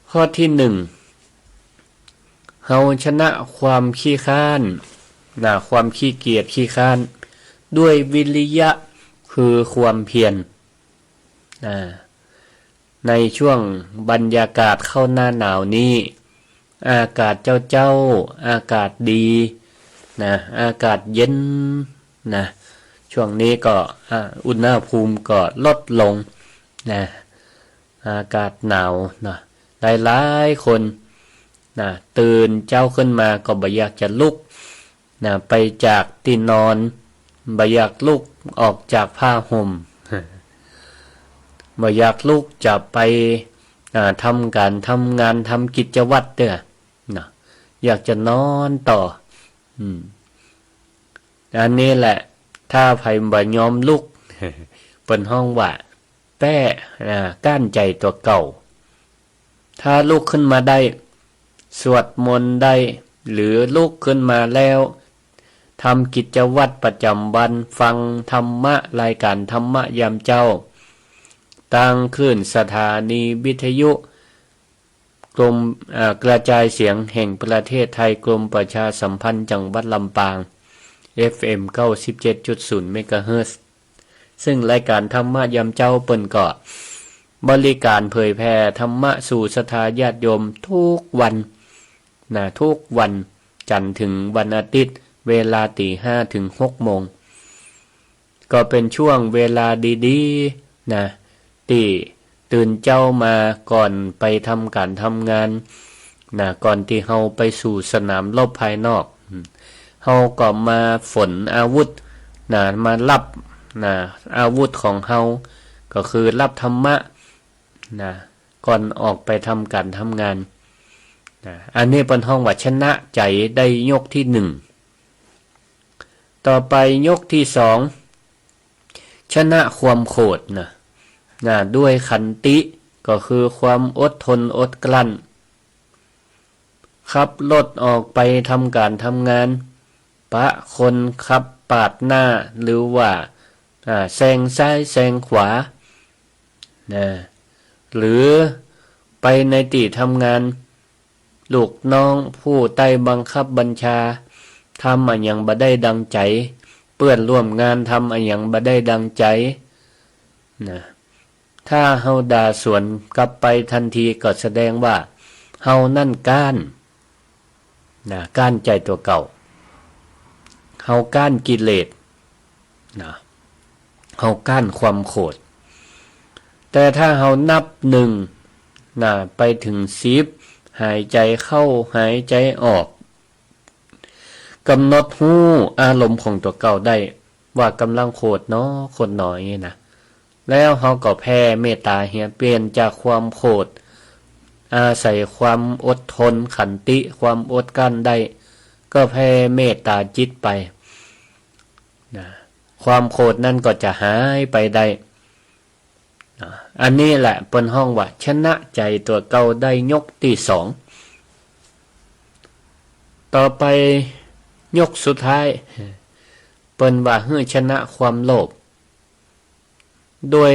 ข้อตี้หนึ่ง เฮาชนะความขี้คร้านนะ ความขี้เกียจขี้คร้าน ด้วยวิริยะ คือความเพียรนะ ในช่วงบรรยากาศเข้าหน้าหนาวนี้ อากาศเจ๊าๆ อากาศดีนะ อากาศเย็นนะ ช่วงนี้ก็ อ่า อุณหภูมิก็ลดลงนะ อากาศหนาวนะ หลายๆ คนนะ ตื่นเจ๊าขึ้นมาก็บ่อยากจะลุกนะ ไปจากตี้นอน บ่อยากลุกออกจากผ้าห่ม บ่อยากลุกจะไป อ่า ทำก๋านทำงาน ทำกิจวัตรเตื้อนะ อยากจะนอนต่อ อืม อันนี้แหละ ถ้าใผบ่ยอมลุก เปิ้นฮ้องว่า แป๊ อ่า ก้านใจ๋ตั๋วเก่า ถ้าลุกขึ้นมาได้ สวดมนต์ได้ หรือลุกขึ้นมาแล้ว ทำกิจวัตรประจ๋ำวัน ฟังธรรมะ รายก๋านธรรมะยามเจ๊า ตางคลื่นสถานีวิทยุ กรม อ่า กระจายเสียงแห่งประเทศไทย กรมประชาสัมพันธ์จังหวัดลำปาง เอฟเอ็ม เก้าสิบเจ็ดจุดศูนย์ เมกะเฮิรตซ์ ซึ่งรายก๋านธรรมะยามเจ๊าเปิ้นก็บริก๋ารเผยแผ่ธรรมะสู่ศรัทธาญาติโยมทุกวันนะ ทุกวันจันทร์ถึงวันอาทิตย์ เวลาตีห้าถึงหกโมง ก็เป๋นช่วงเวลาดีๆ นะ ตี้ตื่นเจ๊ามาก่อนไปทำก๋านทำงานนะ ก่อนตี้เฮาไปสู่สนามรบภายนอก เฮาก็มาฝนอาวุธนะ มาฮับนะ อาวุธของเฮาก็คือฮับธรรมะนะ ก่อนออกไปทำก๋านทำงานนะ อันนี้เปิ้นฮ้องว่าชนะใจ๋ได้ยกตี้หนึ่ง ต่อไปยกตี้สอง ชนะความโขดนะ นะ ด้วยขันติ ก็คือความอดทนอดกลั้น ขับรถออกไปทำก๋านทำงาน ปะคนขับปาดหน้า หรือว่า อ่า แซงซ้ายแซงขวา นะ หรือไปในตี้ทำงาน ลูกน้องผู้ใต้บังคับบัญชา ทำอะหยังบ่ได้ดังใจ๋ เปื้อนร่วมงานทำอะหยังบ่ได้ดังใจ๋ นะ ถ้าเฮาด่าสวนกลับไปตันทีก็แสดงว่าเฮานั้นก๊าน นะ ก๊านใจ๋ตั๋วเก่า เฮาก๊านกิเลส นะ เฮาก๊านความโขด แต่ถ้าเฮานับหนึ่ง นะ ไปเถิงสิบ หายใจ๋เข้า หายใจ๋ออก ก๋ำหนดฮู้อารมณ์ของตั๋วเก่าได้ ว่าก๋ำลังโขดหนอ โขดหนอ อย่างนี้นะ แล้วเฮาก็แผ่เมตต๋าเหีย เปลี่ยนจากความโขด อาศัยความอดทน ขันติ ความอดกลั้นได้ ก็แผ่เมตต๋าจิตไป นะ ความโขดนั้นก็จะหายไปได้ นะ อันนี้แหละเปิ้นฮ้องว่าชนะใจ๋ตั๋วเก่าได้ยกตี้สอง ต่อไปยกสุดท้าย เปิ้นว่าหื้อชนะความโลภ ด้วย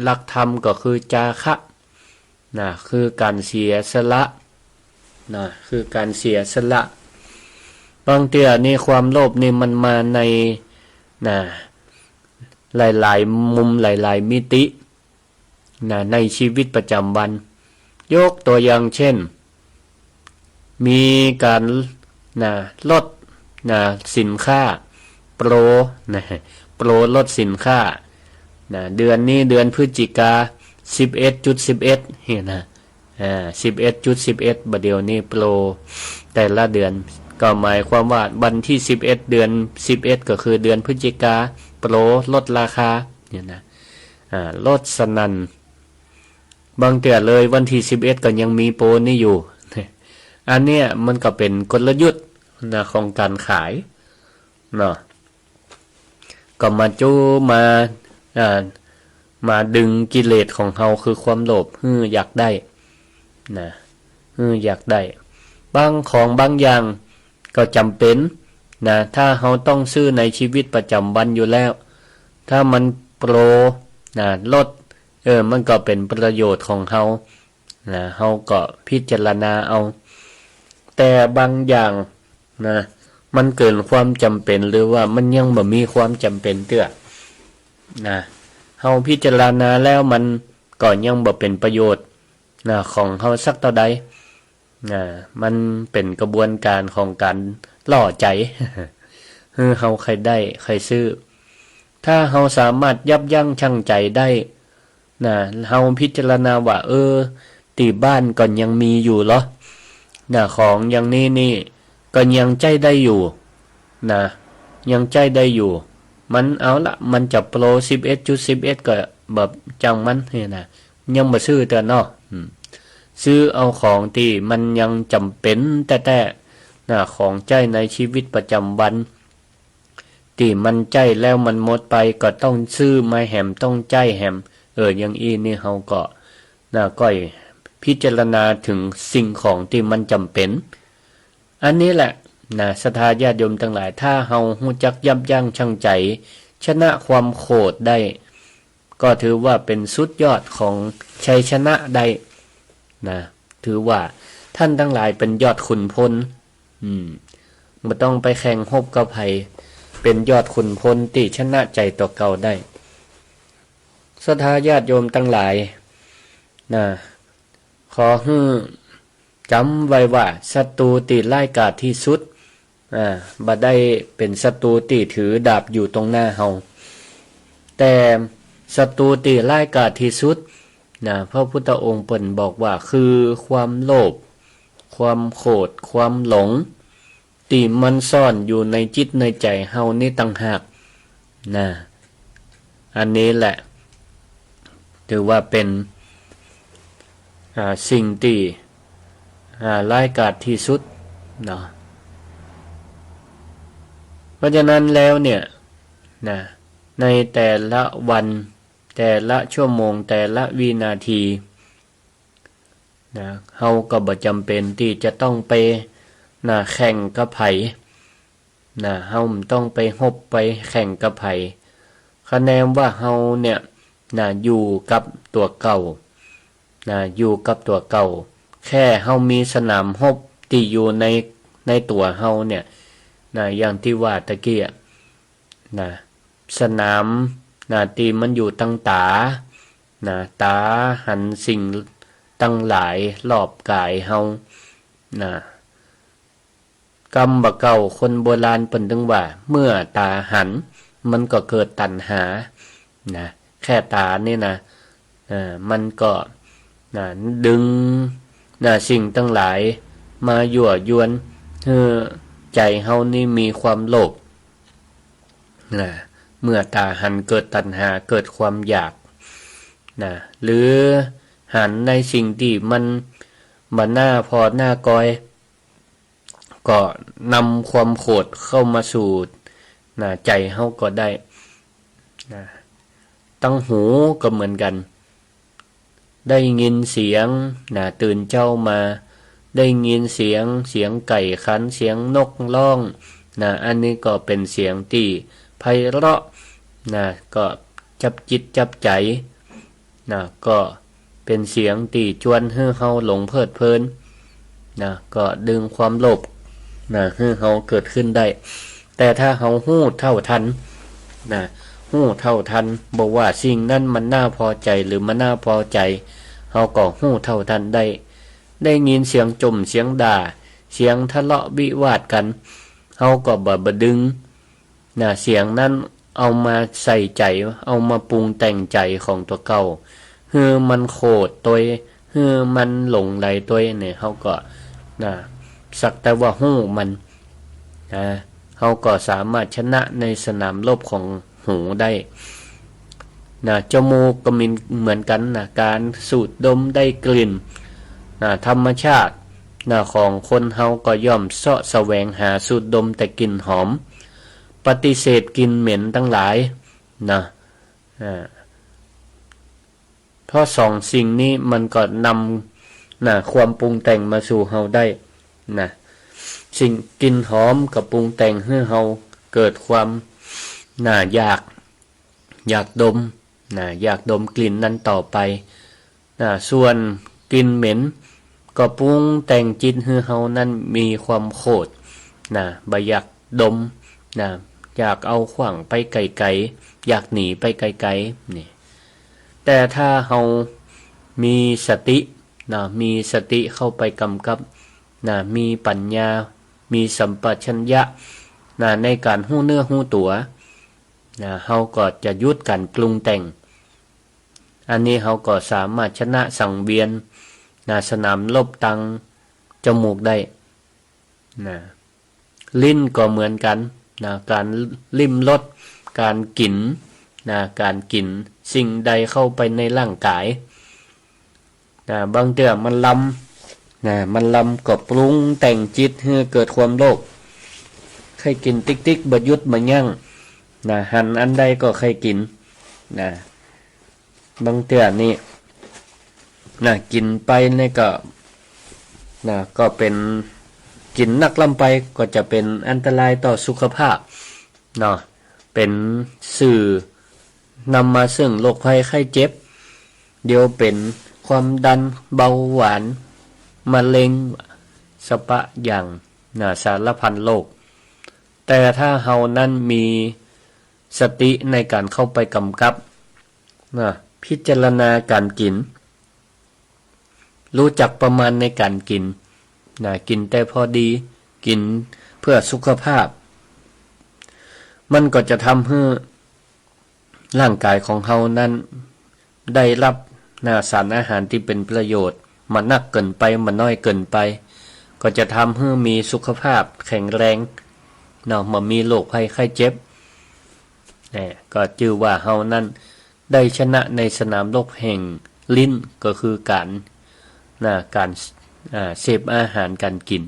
หลักธรรมก็คือจาคะ นะ คือก๋านเสียสละ นะ คือก๋านเสียสละ บางเตื้อนี่ความโลภนี่มันมาใน นะ หลายๆ มุมหลายๆ มิติ นะ ในชีวิตประจำวัน ยกตัวอย่างเช่น มีก๋าน นะ ลด นะ สินค้า โปร นะ โปรลดสินค้า นะ เดือนนี้เดือนพฤศจิกา สิบเอ็ดจุดสิบเอ็ด นี่นะ อ่า สิบเอ็ดจุดสิบเอ็ด บ่าเดี่ยวนี้โปรแต่ละเดือน ก็หมายความว่าวันตี้สิบเอ็ด เดือนสิบเอ็ด ก็คือเดือนพฤศจิกา โปรลดราคา เนี่ยนะ อ่า ลดสนั่น บางเตื้อเลยวันตี้สิบเอ็ด ก็ยังมีโปรนี้อยู่ อันเนี้ยมันก็เป๋นกลยุทธ์นะ ของก๋านขายเนาะ ก็มาจู้มา อ่า มาดึงกิเลสของเฮาคือความโลภ หื้ออยากได้ นะ หื้ออยากได้ บางของบางอย่างก็จ๋ำเป๋น นะ ถ้าเฮาต้องซื้อในชีวิตประจ๋ำวันอยู่แล้ว ถ้ามันโปร นะ ลด เออ มันก็เป๋นประโยชน์ของเฮา นะ เฮาก็พิจารณาเอา แต่บางอย่าง นะ มันเกินความจ๋ำเป๋น หรือว่ามันยังบ่มีความจ๋ำเป๋นเตื้อ นะ เฮาพิจารณาแล้วมันก็ยังบ่เป๋นประโยชน์ นะ ของเฮาสักเต้าใด นะ มันเป๋นกระบวนก๋านของก๋านล่อใจ๋ หื้อเฮาใค่ได้ใค่ซื้อ ถ้าเฮาสามารถยับยั้งชั่งใจ๋ได้ นะ เฮาพิจารณาว่า เออ ตี้บ้านก็ยังมีอยู่เหรอ นะ ของอย่างนี้นี่ก็ยังใจ๊ได้อยู่ นะ ยังใจ๊ได้อยู่ มันเอาละ มันจะโปร สิบเอ็ดจุดสิบเอ็ด ก็แบบจ้างมันนี่นะ ยังบ่ซื้อเตื้อเนาะ อืม ซื้อเอาของตี้มันยังจ๋ำเป๋นแต๊ๆ นะ ของใจ๊ในชีวิตประจ๋ำวัน ตี้มันใจ๊แล้วมันหมดไป ก็ต้องซื้อมาแหม ต้องใจ๊แหม เออ อย่างอี้นี่เฮาก็ นะ ก้อยพิจารณาเถิงสิ่งของตี้มันจ๋ำเป๋น อันนี้แหละ นะ ศรัทธาญาติโยมตังหลาย ถ้าเฮาฮู้จักยับยั้งชั่งใจ๋ ชนะความโขดได้ ก็ถือว่าเป๋นสุดยอดของชัยชนะได้ นะ ถือว่าต้านตังหลายเป๋นยอดขุนพล อืม บ่ต้องไปแข่งฮบกับใผ เป๋นยอดขุนพลตี้ชนะใจ๋ตั๋วเก่าได้ ศรัทธาญาติโยมตังหลาย นะ ขอหื้อจ๋ำไว้ว่าศัตรูตี้ร้ายกาจตี้สุด อ่า บ่ได้เป๋นศัตรูตี้ถือดาบอยู่ตรงหน้าเฮา แต่ศัตรูตี้ร้ายกาจตี้สุด นะ พระพุทธองค์เปิ้นบอกว่าคือความโลภ ความโขด ความหลง ตี้มันซ่อนอยู่ในจิตในใจ๋เฮานี้ต่างหาก นะ อันนี้แหละ ถือว่าเป๋น อ่า สิ่งตี้ อ่า ร้ายกาจตี้สุดเนาะ เพราะฉะนั้นแล้วเนี่ย นะ ในแต่ละวัน แต่ละชั่วโมง แต่ละวินาที นะ เฮาก็บ่จ๋ำเป๋นตี้จะต้องไป นะ แข่งกับใผ นะ เฮาบ่ต้องไปฮบไปแข่งกับใผ คะแนนว่าเฮาเนี่ย นะ อยู่กับตั๋วเก่า นะ อยู่กับตั๋วเก่า แค่เฮามีสนามฮบตี้อยู่ใน ในตั๋วเฮาเนี่ย นะ อย่างตี้ว่าตะกี้อะ นะ สนาม นะ ตี้มันอยู่ตังต๋า นะ ต๋าหันสิ่งตังหลายรอบก๋ายเฮา นะ กำบ่าเก่าคนโบราณเปิ้นตึงว่า เมื่อต๋าหัน มันก็เกิดตัณหา นะ แค่ต๋านี่นะ เอ่อ มันก็ นะ ดึง นะ สิ่งตังหลายมายั่วยวน หื้อใจ๋เฮานี้มีความโลภ นะ เมื่อต๋าหันเกิดตัณหา เกิดความอยาก นะ หรือหันในสิ่งตี้มันบ่น่าผ่อน่ากอย ก็นำความโขดเข้ามาสู่ นะ ใจ๋เฮาก็ได้ นะ ตังหูก็เหมือนกั๋น ได้ยินเสียง นะ ตื่นเจ๊ามา ได้ยินเสียง เสียงไก่ขัน เสียงนกฮ้อง นะ อันนี้ก็เป๋นเสียงตี้ไพเราะ นะ ก็จับจิตจับใจ๋ นะ ก็เป๋นเสียงตี้จวนหื้อเฮาหลงเพลิดเพลิน นะ ก็ดึงความโลภ นะ หื้อเฮาเกิดขึ้นได้ แต่ถ้าเฮาฮู้เท่าทัน นะ ฮู้เท่าทัน บ่ว่าสิ่งนั้นมันน่าผ่อใจ๋หรือบ่น่าผ่อใจ๋ เฮาก็ฮู้เท่าทันได้ ได้ยินเสียงจ่มเสียงด่า เสียงทะเลาะวิวาทกั๋น เฮาก็บ่ บ่ดึง นะ เสียงนั้นเอามาใส่ใจ๋ เอามาปรุงแต่งใจ๋ของตั๋วเก่า หื้อมันโขดตวย หื้อมันหลงใหลตวยเนี่ย เฮาก็ นะ สักแต่ว่าฮู้มัน นะ เฮาก็สามารถชนะในสนามรบของหูได้ นะ จมูกก็มีเหมือนกั๋น นะ ก๋านสูดดมได้กลิ่น นะ ธรรมชาติ นะ ของคนเฮาก็ย่อมเซาะแสวงหาสูดดมแต่กลิ่นหอม ปฏิเสธกลิ่นเหม็นตังหลาย นะ อ่า เพราะสองสิ่งนี้มันก็นำ นะ ความปรุงแต่งมาสู่เฮาได้ นะ สิ่งกลิ่นหอมก็ปรุงแต่งหื้อเฮาเกิดความ นะ อยาก อยากดม นะ อยากดมกลิ่นนั้นต่อไป นะ ส่วนกลิ่นเหม็นก็ปรุงแต่งจิตหื้อเฮานั้นมีความโขด นะ บ่อยากดม นะ อยากเอาขว้างไปไก๋ๆ อยากหนีไปไก๋ๆ นี่ แต่ถ้าเฮามีสติ นะ มีสติเข้าไปกำกับ นะ มีปัญญา มีสัมปชัญญะ นะ ในก๋านฮู้เนื้อฮู้ตั๋ว นะ เฮาก็จะหยุดก๋านปรุงแต่ง อันนี้เฮาก็สามารถชนะสังเวียน นะ สนามรบตังจมูกได้ นะ ลิ้นก็เหมือนกั๋น นะ ก๋านลิ้มรส ก๋านกิ๋น นะ ก๋านกิ๋นสิ่งใดเข้าไปในร่างก๋าย นะ บางเตื้อมันลำ นะ มันลำก็ปรุงแต่งจิตหื้อเกิดความโลภ ใค่กิ๋นติ๊กๆ บ่หยุดบ่ยั้ง นะ หันอันใดก็ใค่กิ๋น นะ บางเตื้อนี่ นะ กิ๋นไปนี่ก็ นะ ก็เป๋น กิ๋นนักล้ำไปก็จะเป๋นอันตรายต่อสุขภาพ เนาะ เป๋นสื่อนำมาซึ่งโรคภัยไข้เจ็บ เดี๋ยวเป๋นความดัน เบาหวาน มะเร็ง สะปะอย่าง นะ สารพันโรค แต่ถ้าเฮานั้นมีสติในก๋านเข้าไปกำกับ นะ พิจารณาก๋านกิ๋น ฮู้จักประมาณในก๋านกิ๋น นะ กิ๋นแต่พอดี กิ๋นเพื่อสุขภาพ มันก็จะทำหื้อร่างก๋ายของเฮานั้นได้ฮับ นะ สารอาหารตี้เป๋นประโยชน์ บ่นักเกินไป บ่น้อยเกินไป ก็จะทำหื้อมีสุขภาพแข็งแรง เนาะ บ่มีโรคภัยไข้เจ็บ นะ ก็จื้อว่าเฮานั้น ได้ชนะในสนามรบแห่งลิ้น ก็คือก๋าน นะ ก๋าน อ่า เสพอาหารก๋านกิ๋น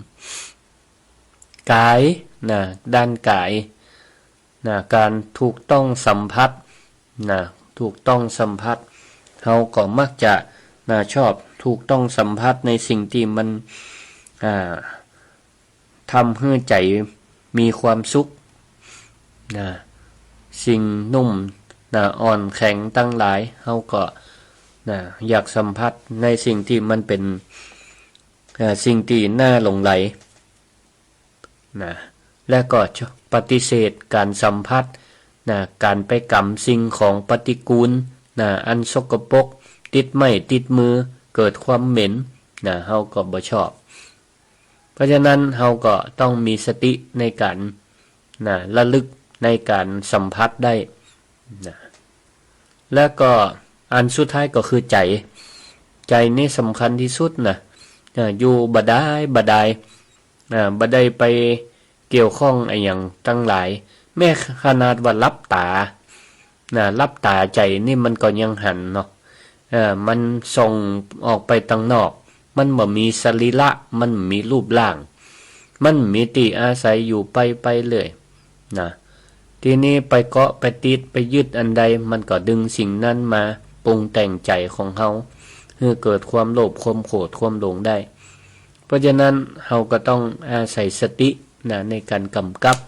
ก๋าย นะ ด้านก๋าย นะ ก๋านถูกต้องสัมผัส นะ ถูกต้องสัมผัส เฮาก็มักจะ นะ ชอบถูกต้องสัมผัสในสิ่งตี้มัน อ่า ทำหื้อใจ๋มีความสุข นะ สิ่งนุ่ม นะ อ่อนแข็งตังหลาย เฮาก็ นะ อยากสัมผัสในสิ่งตี้มันเป๋น เอ่อ สิ่งตี้น่าหลงใหล นะ และก็ปฏิเสธก๋านสัมผัส นะ ก๋านไปกำสิ่งของปฏิกูล นะ อันสกปรก ติดไม้ติดมือ เกิดความเหม็น นะ เฮาก็บ่ชอบ เพราะฉะนั้นเฮาก็ต้องมีสติในก๋าน นะ ระลึกในก๋านสัมผัสได้ นะ แล้วก็อันสุดท้ายก็คือใจ๋ ใจ๋นี่สำคัญตี้สุดนะ อ่า อยู่บ่ดาย บ่ดาย อ่า บ่ได้ไปเกี่ยวข้องอะหยังตังหลาย แม้ขนาดว่าหลับต๋า นะ หลับต๋าใจ๋นี่มันก็ยังหันเนาะ เออ มันส่งออกไปตังนอก มันบ่มีสรีระ มันบ่มีรูปร่าง มันบ่มีตี้อาศัย อยู่ไป ไปเรื่อยนะ ทีนี้ไปเกาะไปติดไปยึดอันใด มันก็ดึงสิ่งนั้นมาปรุงแต่งใจ๋ของเฮา หื้อเกิดความโลภ ความโกรธ ความหลงได้ เพราะฉะนั้นเฮาก็ต้องอาศัยสตินะ ในก๋านก๋ำกับ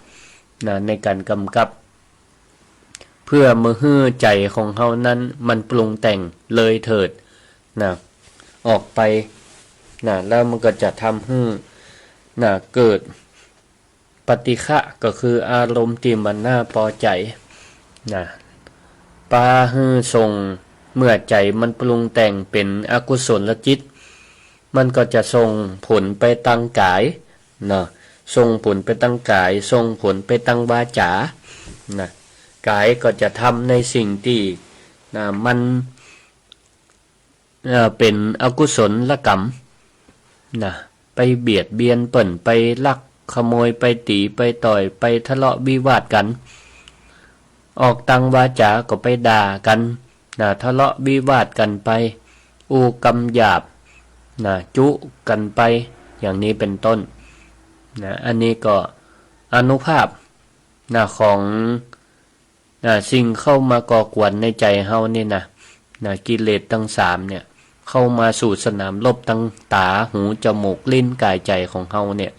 นะ ในก๋านก๋ำกับ เปื้อบ่หื้อใจ๋ของเฮานั้นมันปรุงแต่งเลยเถิดนะ ออกไปนะ แล้วมันก็จะทำหื้อนะ เกิดปฏิฆะ ก็คืออารมณ์ตี้บ่น่าปอใจ๋นะ ปาหื้อส่ง เมื่อใจ๋มันปรุงแต่งเป๋นอกุศลจิต มันก็จะส่งผลไปตางก๋ายเนาะ ส่งผลไปตางก๋าย ส่งผลไปตางวาจ๋านะ ก๋ายก็จะทำในสิ่งตี้นะ มัน เอ่อ เป๋นอกุศลกรรมนะ ไปเบียดเบียนเปิ้น ไปลักขโมย ไปตี๋ ไปต่อย ไปทะเลาะวิวาทกั๋น ออกตางวาจ๋าก็ไปด่ากั๋นนะ ทะเลาะวิวาทกั๋นไป อู้กำหยาบนะ จุกั๋นไป อย่างนี้เป๋นต้นนะ อันนี้ก็อานุภาพนะ ของ นะ สิ่งเข้ามาก่อกวนในใจ๋เฮานี่นะ นะ กิเลสตังสามเนี่ย เข้ามาสู่สนามรบตังต๋า หู จมูก ลิ้น ก๋าย ใจ๋ของเฮาเนี่ย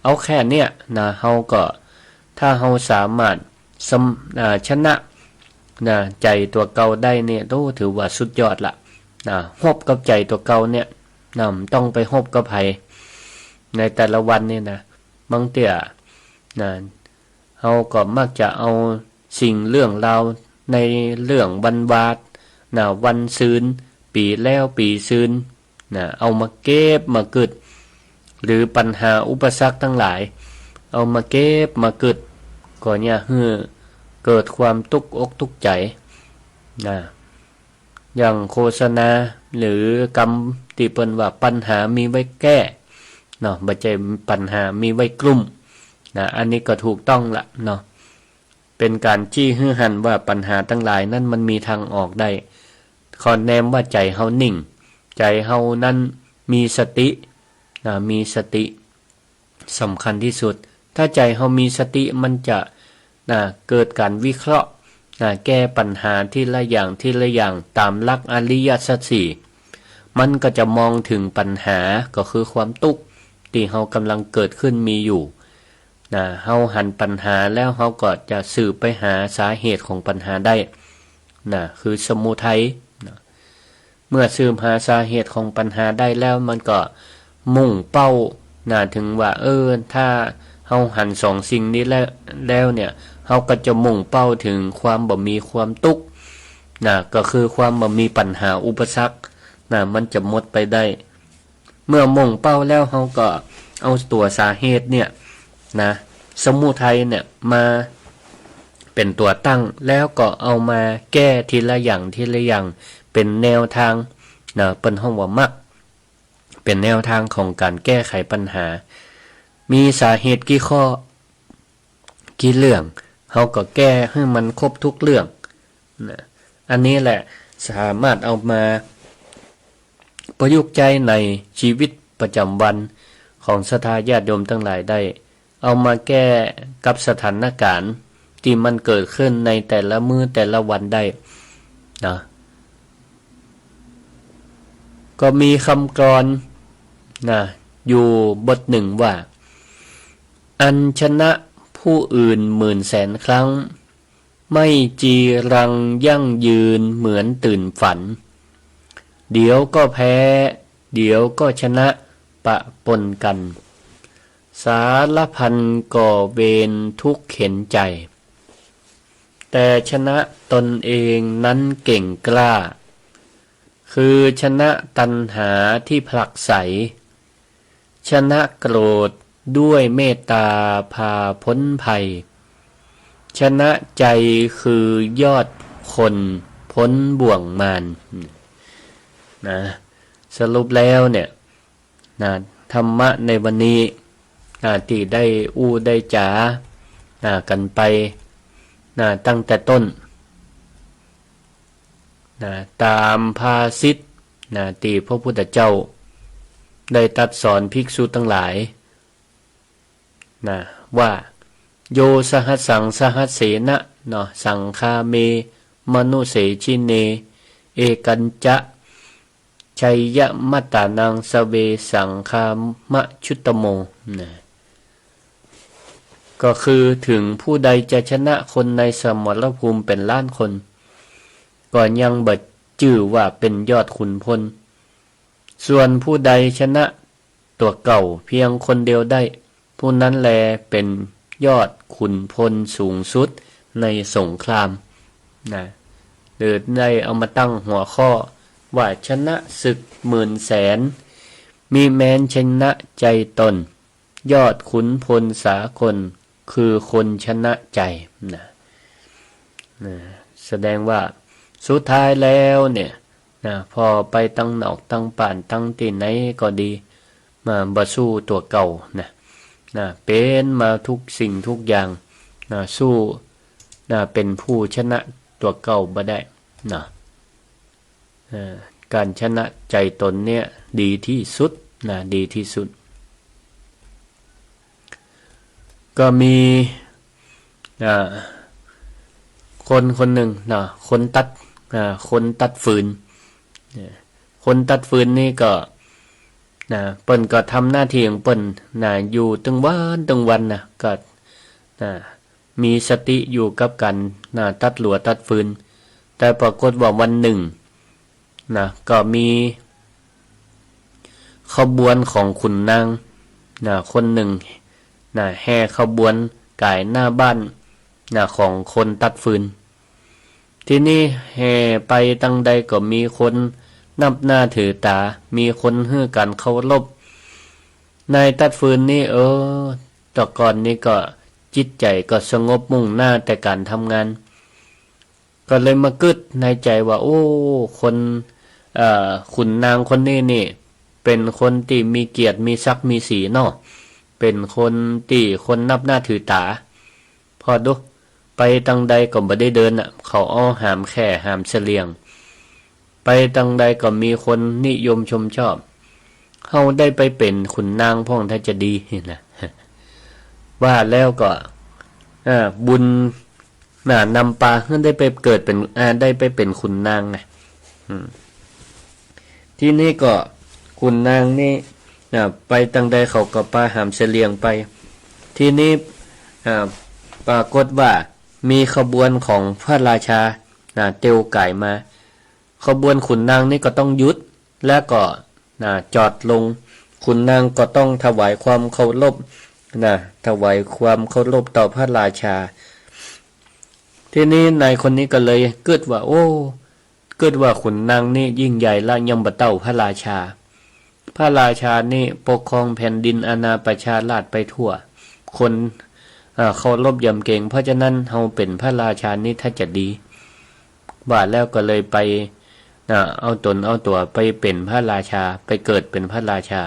เอาแค่เนี่ยนะ เฮาก็ ถ้าเฮาสามารถสำ- อ่า ชนะ นะ ใจ๋ตั๋วเก่าได้เนี่ย โอ้ ถือว่าสุดยอดละ นะ ฮบกับใจ๋ตั๋วเก่าเนี่ย นะ บ่ต้องไปฮบกับใผ ในแต่ละวันเนี่ยนะ บางเตื้อ นะ เฮาก็มักจะเอาสิ่งเรื่องราวในเรื่องวันวาดนะ วันซืน ปี๋แล้วปี๋ซืนนะ เอามาเก็บมากึ๊ด หรือปัญหาอุปสรรคตังหลาย เอามาเก็บมากึ๊ด ก็เยียะหื้อเกิดความตุ๊กอกตุ๊กใจ๋นะ อย่างโฆษณาหรือกำตี้เปิ้นว่าปัญหามีไว้แก้เนาะ บ่ใจ้ปัญหามีไว้กลุ้มนะ อันนี้ก็ถูกต้องละเนาะ เป๋นก๋านจี้หื้อหันว่าปัญหาตังหลายนั้นมันมีตางออกได้ ขอแนมว่าใจ๋เฮานิ่ง ใจ๋เฮานั้นมีสตินะ มีสติ สำคัญตี้สุด ถ้าใจ๋เฮามีสติ มันจะ นะ เกิดก๋านวิเคราะห์ นะ แก้ปัญหาทีละอย่าง ทีละอย่าง ต๋ามหลักอริยสัจสี่ มันก็จะมองเถิงปัญหา ก็คือความตุ๊กข์ตี้เฮากำลังเกิดขึ้นมีอยู่ นะ เฮาหันปัญหาแล้วเฮาก็จะสืบไปหาสาเหตุของปัญหาได้ นะ คือสมุทัย นะ เมื่อสืบหาสาเหตุของปัญหาได้แล้ว มันก็มุ่งเป้านะ เถิงว่า เออ ถ้าเฮาหันสองสิ่งนี้แล้ว แล้วเนี่ย เฮาก็จะมุ่งเป้าเถิงความบ่มีความตุ๊กข์นะ ก็คือความบ่มีปัญหาอุปสรรคนะ มันจะหมดไปได้ เมื่อมุ่งเป้าแล้ว เฮาก็เอาตั๋วสาเหตุเนี่ยนะ สมุทัยเนี่ยมาเป๋นตั๋วตั้ง แล้วก็เอามาแก้ทีละอย่าง ทีละอย่าง เป๋นแนวตางนะ เปิ้นฮ้องว่ามรรค เป๋นแนวตางของก๋านแก้ไขปัญหา มีสาเหตุกี่ข้อ กี่เรื่อง เฮาก็แก้หื้อมันครบทุกเรื่องนะ อันนี้แหละสามารถเอามาประยุกต์ใจ๊ในชีวิตประจ๋ำวันของศรัทธาญาติโยมตังหลายได้ เอามาแก้กับสถานก๋ารณ์ตี้มันเกิดขึ้นในแต่ละมื้อแต่ละวันได้นะ ก็มีกำกลอนนะ อยู่บทนึ่งว่า อันชนะผู้อื่นหมื่นแสนครั้ง ไม่จีรังยั่งยืนเหมือนตื่นฝัน เดี๋ยวก็แพ้ เดี๋ยวก็ชนะปะปนกัน สารพันก่อเวรทุกข์เข็ญใจ แต่ชนะตนเองนั้นเก่งกล้า คือชนะตัณหาที่ผลักไส ชนะโกรธด้วยเมตตาพาพ้นภัย ชนะใจคือยอดคนพ้นบ่วงมาร นะ สรุปแล้วเนี่ย นะ ธรรมะในวันนี้ นะ ตี้ได้อู้ได้จ๋า นะ กั๋นไป นะ ตั้งแต่ต้น นะ ต๋ามภาษิตนะ ตี้พระพุทธเจ้าได้ตรัสสอนภิกษุตังหลายนะ ว่า โย สหัสสัง สหัสเสนะ เนาะ สังฆาเม มนุเส ชิเน เอกัญจะ ชัยยะมัตตานัง สเว สังฆามะชุตตโม นะ ก็คือ ถึงผู้ใดจะชนะคนในสมรภูมิเป๋นล้านคน ก็ยังบ่จื้อว่าเป๋นยอดขุนพล ส่วนผู้ใดชนะตั๋วเก่าเพียงคนเดียวได้ ผู้นั้นแลเป๋นยอดขุนพลสูงสุดในสงคราม นะ หรือได้เอามาตั้งหัวข้อว่า ชนะศึกหมื่นแสน มิแม้นชนะใจตน ยอดขุนพลสากล คือคนชนะใจ นะ นะ แสดงว่าสุดท้ายแล้วเนี่ย นะ พอไปตังนอกตังบ้านตังตี้ไหนก็ดี มาบ่สู้ตั๋วเก่านะ นะ เป๋นมาทุกสิ่งทุกอย่างนะ สู้นะ เป๋นผู้ชนะตั๋วเก่าบ่ได้นะ เอ่อ ก๋านชนะใจตนเนี่ยดีตี้สุดนะ ดีตี้สุด ก็มี อ่า คนคนนึ่งนะ คนตัด อ่า คนตัดฟืน เนี่ย คนตัดฟืนนี่ก็ นะ เปิ้นก็ทำหน้าตี้ของเปิ้นนะ อยู่ตึงวันตึงวันนะ ก็ นะ มีสติอยู่กับก๋านนะ ตัดหลัวตัดฟืน แต่ปรากฏว่าวันนึ่งนะ ก็มีขบวนของขุนนางนะ คนนึ่งนะ แห่ขบวนก๋ายหน้าบ้านนะ ของคนตัดฟืน ทีนี้แห่ไปตังใดก็มีคนนับหน้าถือต๋า มีคนหื้อก๋านเคารพ นายตัดฟืนนี่ เออ แต่ก่อนนี่ก็จิตใจ๋ก็สงบมุ่งหน้าแต่ก๋านทำงาน ก็เลยมากึ๊ดในใจ๋ว่า โอ้ คน เอ่อ ขุนนางคนนี้นี่ เป๋นคนตี้มีเกียรติ มีศักดิ์ มีศรีเนาะ เป๋นคนตี้คนนับหน้าถือต๋า ผ่อดู ไปตังใดก็บ่ได้เดินน่ะ เขาเอาหามแข่หามเสลี่ยง ไปตังใดก็มีคนนิยมชมชอบ เฮาได้ไปเป๋นขุนนางพ่องถ้าจะดีนะ ว่าแล้วก็ อ่า บุญ น่ะ นำปาหื้อได้ไปเกิดเป๋น อ่า ได้ไปเป๋นขุนนางไง อืม ทีนี้ก็ขุนนางนี่ น่ะ ไปตังใดเขาก็ปาหามเสลี่ยงไป ทีนี้ อ่า ปรากฏว่ามีขบวนของพระราชา น่ะ เตียวก๋ายมา ขบวนขุนนางนี่ก็ต้องหยุด แล้วก็ น่ะ จอดลง ขุนนางก็ต้องถวายความเคารพ น่ะ ถวายความเคารพต่อพระราชา ทีนี้นายคนนี้ก็เลยกึ๊ดว่า โอ้ กึ๊ดว่าขุนนางนี่ยิ่งใหญ่ละ ยังบ่เต้าพระราชา พระราชานี่ปกครองแผ่นดินอาณาประชาราษฎร์ไปทั่ว คน เอ่อ เคารพยำเกรง เพราะฉะนั้นเฮาเป๋นพระราชานี่ถ้าจะดี ว่าแล้วก็เลยไป น่ะ เอาต๋นเอาตั๋วไปเป๋นพระราชา ไปเกิดเป๋นพระราชา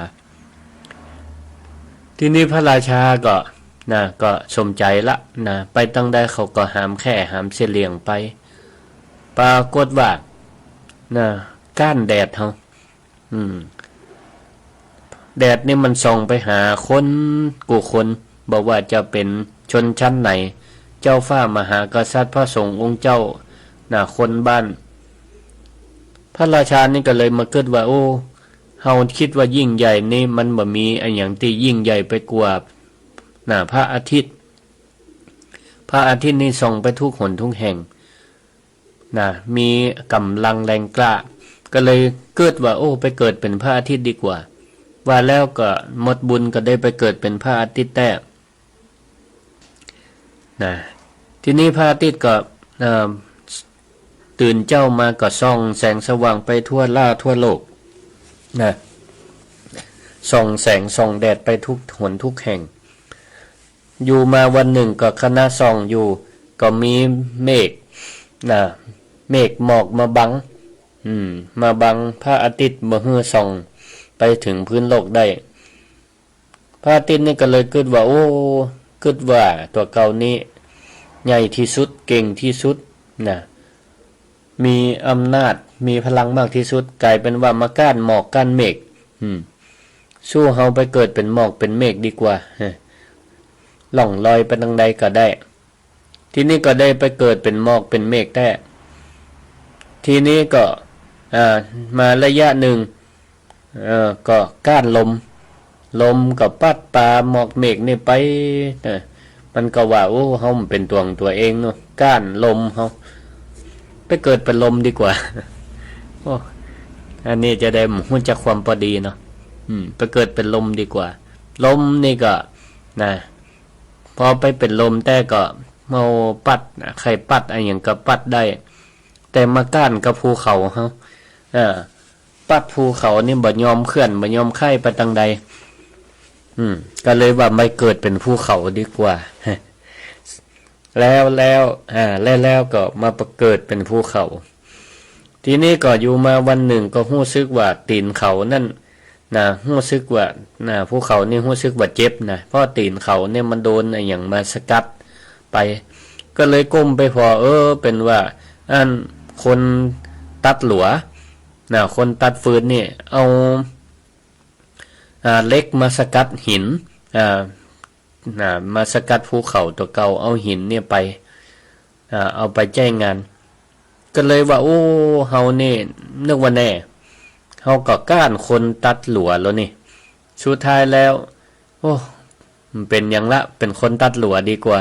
ทีนี้พระราชาก็ น่ะ ก็สมใจ๋ละ น่ะ ไปตังใดเขาก็หามแข่หามเสลี่ยงไป ปรากฏว่า น่ะ ก้านแดดเฮา อืม แดดนี่มันส่องไปหาคนกู้คน บ่ว่าจะเป๋นชนชั้นไหน เจ้าฟ้ามหากษัตริย์ พระสงฆ์องค์เจ้า น่ะ คนบ้าน พระราชานี่ก็เลยมากึ๊ดว่า โอ้ เฮาคิดว่ายิ่งใหญ่นี่ มันบ่มีอะหยังตี้ยิ่งใหญ่ไปกว่า น่ะ พระอาทิตย์ พระอาทิตย์นี่ส่องไปทุกหนทุกแห่ง น่ะ มีก๋ำลังแรงกล้า ก็เลยกึ๊ดว่า โอ้ ไปเกิดเป๋นพระอาทิตย์ดีกว่า ว่าแล้วก็หมดบุญก็ได้ไปเกิดเป๋นพระอาทิตย์แต๊ น่ะ ทีนี้พระอาทิตย์ก็ เอ่อ ตื่นเจ๊ามาก็ส่องแสงสว่างไปทั่วล่าทั่วโลก น่ะ ส่องแสงส่องแดดไปทุกหนทุกแห่ง อยู่มาวันนึ่งก็ขณะส่องอยู่ ก็มีเมฆ น่ะ เมฆหมอกมาบัง อืม มาบังพระอาทิตย์บ่หื้อส่องไปเถิงพื้นโลกได้ พระอาทิตย์นี่ก็เลยกึ๊ดว่า โอ้ กึ๊ดว่าตั๋วเก่านี้ใหญ่ตี้สุด เก่งตี้สุด น่ะ มีอำนาจ มีพลังมากตี้สุด ก๋ายเป๋นว่ามาก้านหมอกก้านเมฆ อืม สู้เฮาไปเกิดเป๋นหมอกเป๋นเมฆดีกว่า ฮะ ล่องลอยไปตางใดก็ได้ ทีนี้ก็ได้ไปเกิดเป๋นหมอกเป๋นเมฆแต๊ ทีนี้ก็ อ่า มาระยะนึ่ง เอ่อ ก็ก้านลม ลมก็ปัดปาหมอกเมฆนี่ไป เออ มันก็ว่า โอ้ เฮามันเป๋นตั๋วของตั๋วเองเนาะ ก้านลมเฮา ไปเกิดเป๋นลมดีกว่า โอ้ อันนี้จะได้ฮู้จักความปอดีเนาะ อืม ไปเกิดเป๋นลมดีกว่า ลมนี่ก็ นะ พอไปเป๋นลมแต๊ก็ เฮาปัด ใค่ปัดอะหยังก็ปัดได้ แต่มาก้านกับภูเขาเฮา เออ ปัดภูเขานี่บ่ยอมเคลื่อน บ่ยอมไขว่ไปตางใด อืม ก็เลยว่าไปเกิดเป๋นภูเขาดีกว่า แล้ว แล้ว อ่า แล้ว แล้วก็มาไปเกิดเป๋นภูเขา ทีนี้ก็อยู่มาวันนึ่งก็ฮู้สึกว่าตี๋นเขานั้น นะ ฮู้สึกว่า นะ ภูเขานี่ฮู้สึกว่าเจ็บนะ เพราะตี๋นเขาเนี่ยมันโดนอะหยังมาสกัดไป ก็เลยก้มไปผ่อ เออ เป๋นว่า อัน คนตัดหลัว นะ คนตัดฟืนนี่ เอา อ่า เหล็กมาสกัดหิน อ่า นะ มาสกัดภูเขาตั๋วเก่า เอาหินเนี่ยไป อ่า เอาไปใจ๊งาน ก็เลยว่า โอ้ เฮานี่นึกว่าแน่ เฮาก็ก้านคนตัดหลัวแล้วนี่ สุดท้ายแล้ว โอ้ มันเป๋นหยังละ เป๋นคนตัดหลัวดีกว่า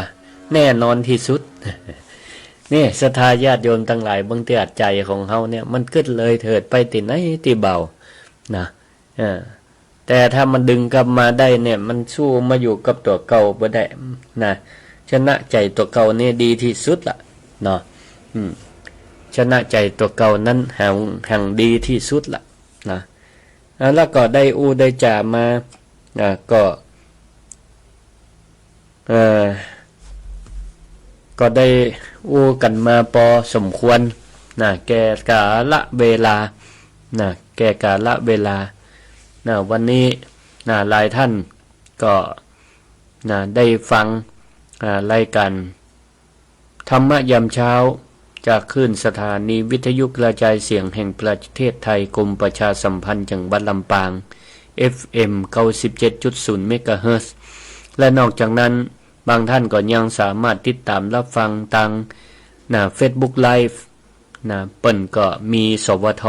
แน่นอนตี้สุด นี่ศรัทธาญาติโยมตังหลาย เบิ่งตี้ใจ๋ของเฮาเนี่ย มันกึ๊ดเลยเถิดไปตี้ไหนตี้เบา นะ เออ แต่ถ้ามันดึงกลับมาได้เนี่ย มันสู้มาอยู่กับตั๋วเก่าบ่ได้นะ ชนะใจ๋ตั๋วเก่านี่ดีตี้สุดละเนาะ อืม ชนะใจ๋ตั๋วเก่านั้นหัง หังดีตี้สุดละนะ อ่ะ แล้วก็ได้อู้ได้จ๋ามา อ่ะ ก็ เอ่อ ก็ได้อู้กั๋นมาปอสมควรนะ แก่กาละเวลานะ แก่กาละเวลานะ วันนี้นะ หลายท่านก็นะ ได้ฟัง อ่า รายการธรรมะยามเช้า จากคลื่นสถานีวิทยุกระจายเสียงแห่งประเทศไทย กรมประชาสัมพันธ์จังหวัดลำปาง เอฟเอ็ม เก้าสิบเจ็ดจุดศูนย์ เมกะเฮิรตซ์ และนอกจากนั้น บางท่านก็ยังสามารถติดต๋ามรับฟังตาง นะ เฟซบุ๊กไลฟ์ นะ เปิ้นก็มี สวท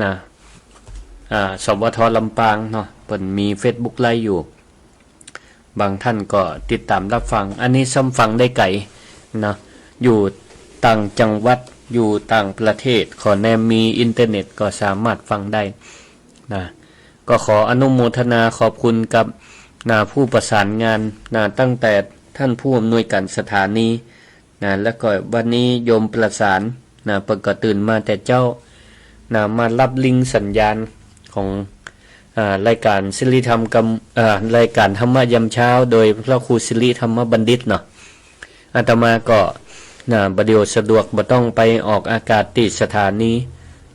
นะ อ่า สวท ลำปางเนาะ เปิ้นมีเฟซบุ๊กไลฟ์อยู่ บางท่านก็ติดต๋ามรับฟัง อันนี้ซ้ำฟังได้ไก๋เนาะ อยู่ต่างจังหวัด อยู่ต่างประเทศ ขอแนมมีอินเทอร์เน็ตก็สามารถฟังได้นะ ก็ขออนุโมทนาขอบคุณกับ นะ ผู้ประสานงานนะ ตั้งแต่ท่านผู้อำนวยการสถานี นะ แล้วก็วันนี้โยมประสาน นะ เปิ้นก็ตื่นมาแต่เจ๊า นะ มารับลิงก์สัญญาณของ อ่า รายการสิริธรรมกำ อ่า รายการธรรมะยามเช้า โดยพระครูสิริธรรมบัณฑิตเนาะ อาตมาก็ นะ บ่าเดี่ยวสะดวก บ่ต้องไปออกอากาศตี้สถานี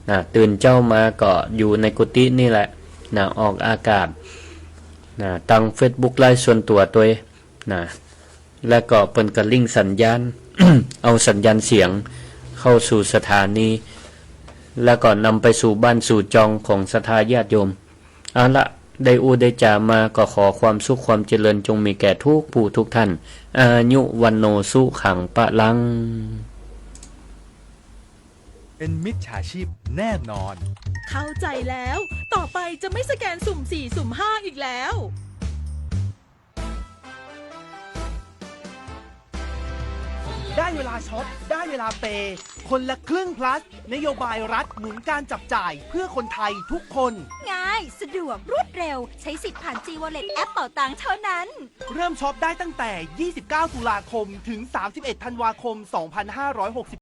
นะ ตื่นเจ๊ามาก็อยู่ในกุฏินี่แหละ นะ ออกอากาศ นะ ตางเฟซบุ๊กไลฟ์ส่วนตั๋วตวย นะ แล้วก็เปิ้นก็ลิงก์สัญญาณ เอาสัญญาณเสียงเข้าสู่สถานี แล้วก็นำไปสู่บ้านสู่จองของศรัทธาญาติโยม เอาละ ได้อู้ได้จ๋ามา ก็ขอความสุขความเจริญจงมีแก่ทุกผู้ทุกท่าน อายุ วัณโณ สุขัง พลัง เป็นมิจฉาชีพแน่นอน เข้าใจแล้ว ต่อไปจะไม่สแกนสุ่มสี่ สุ่มห้า อีกแล้ว ได้เวลาช็อป ได้เวลาเปย์ คนละครึ่ง plus นโยบายรัฐหนุนการจับจ่ายเพื่อคนไทยทุกคน ง่าย สะดวก รวดเร็ว ใช้สิทธิ์ผ่าน G Wallet แอปเป๋าตังเท่านั้น เริ่มช็อปได้ตั้งแต่ ยี่สิบเก้า ตุลาคม ถึง สามสิบเอ็ด ธันวาคม สองพันห้าร้อยหกสิบ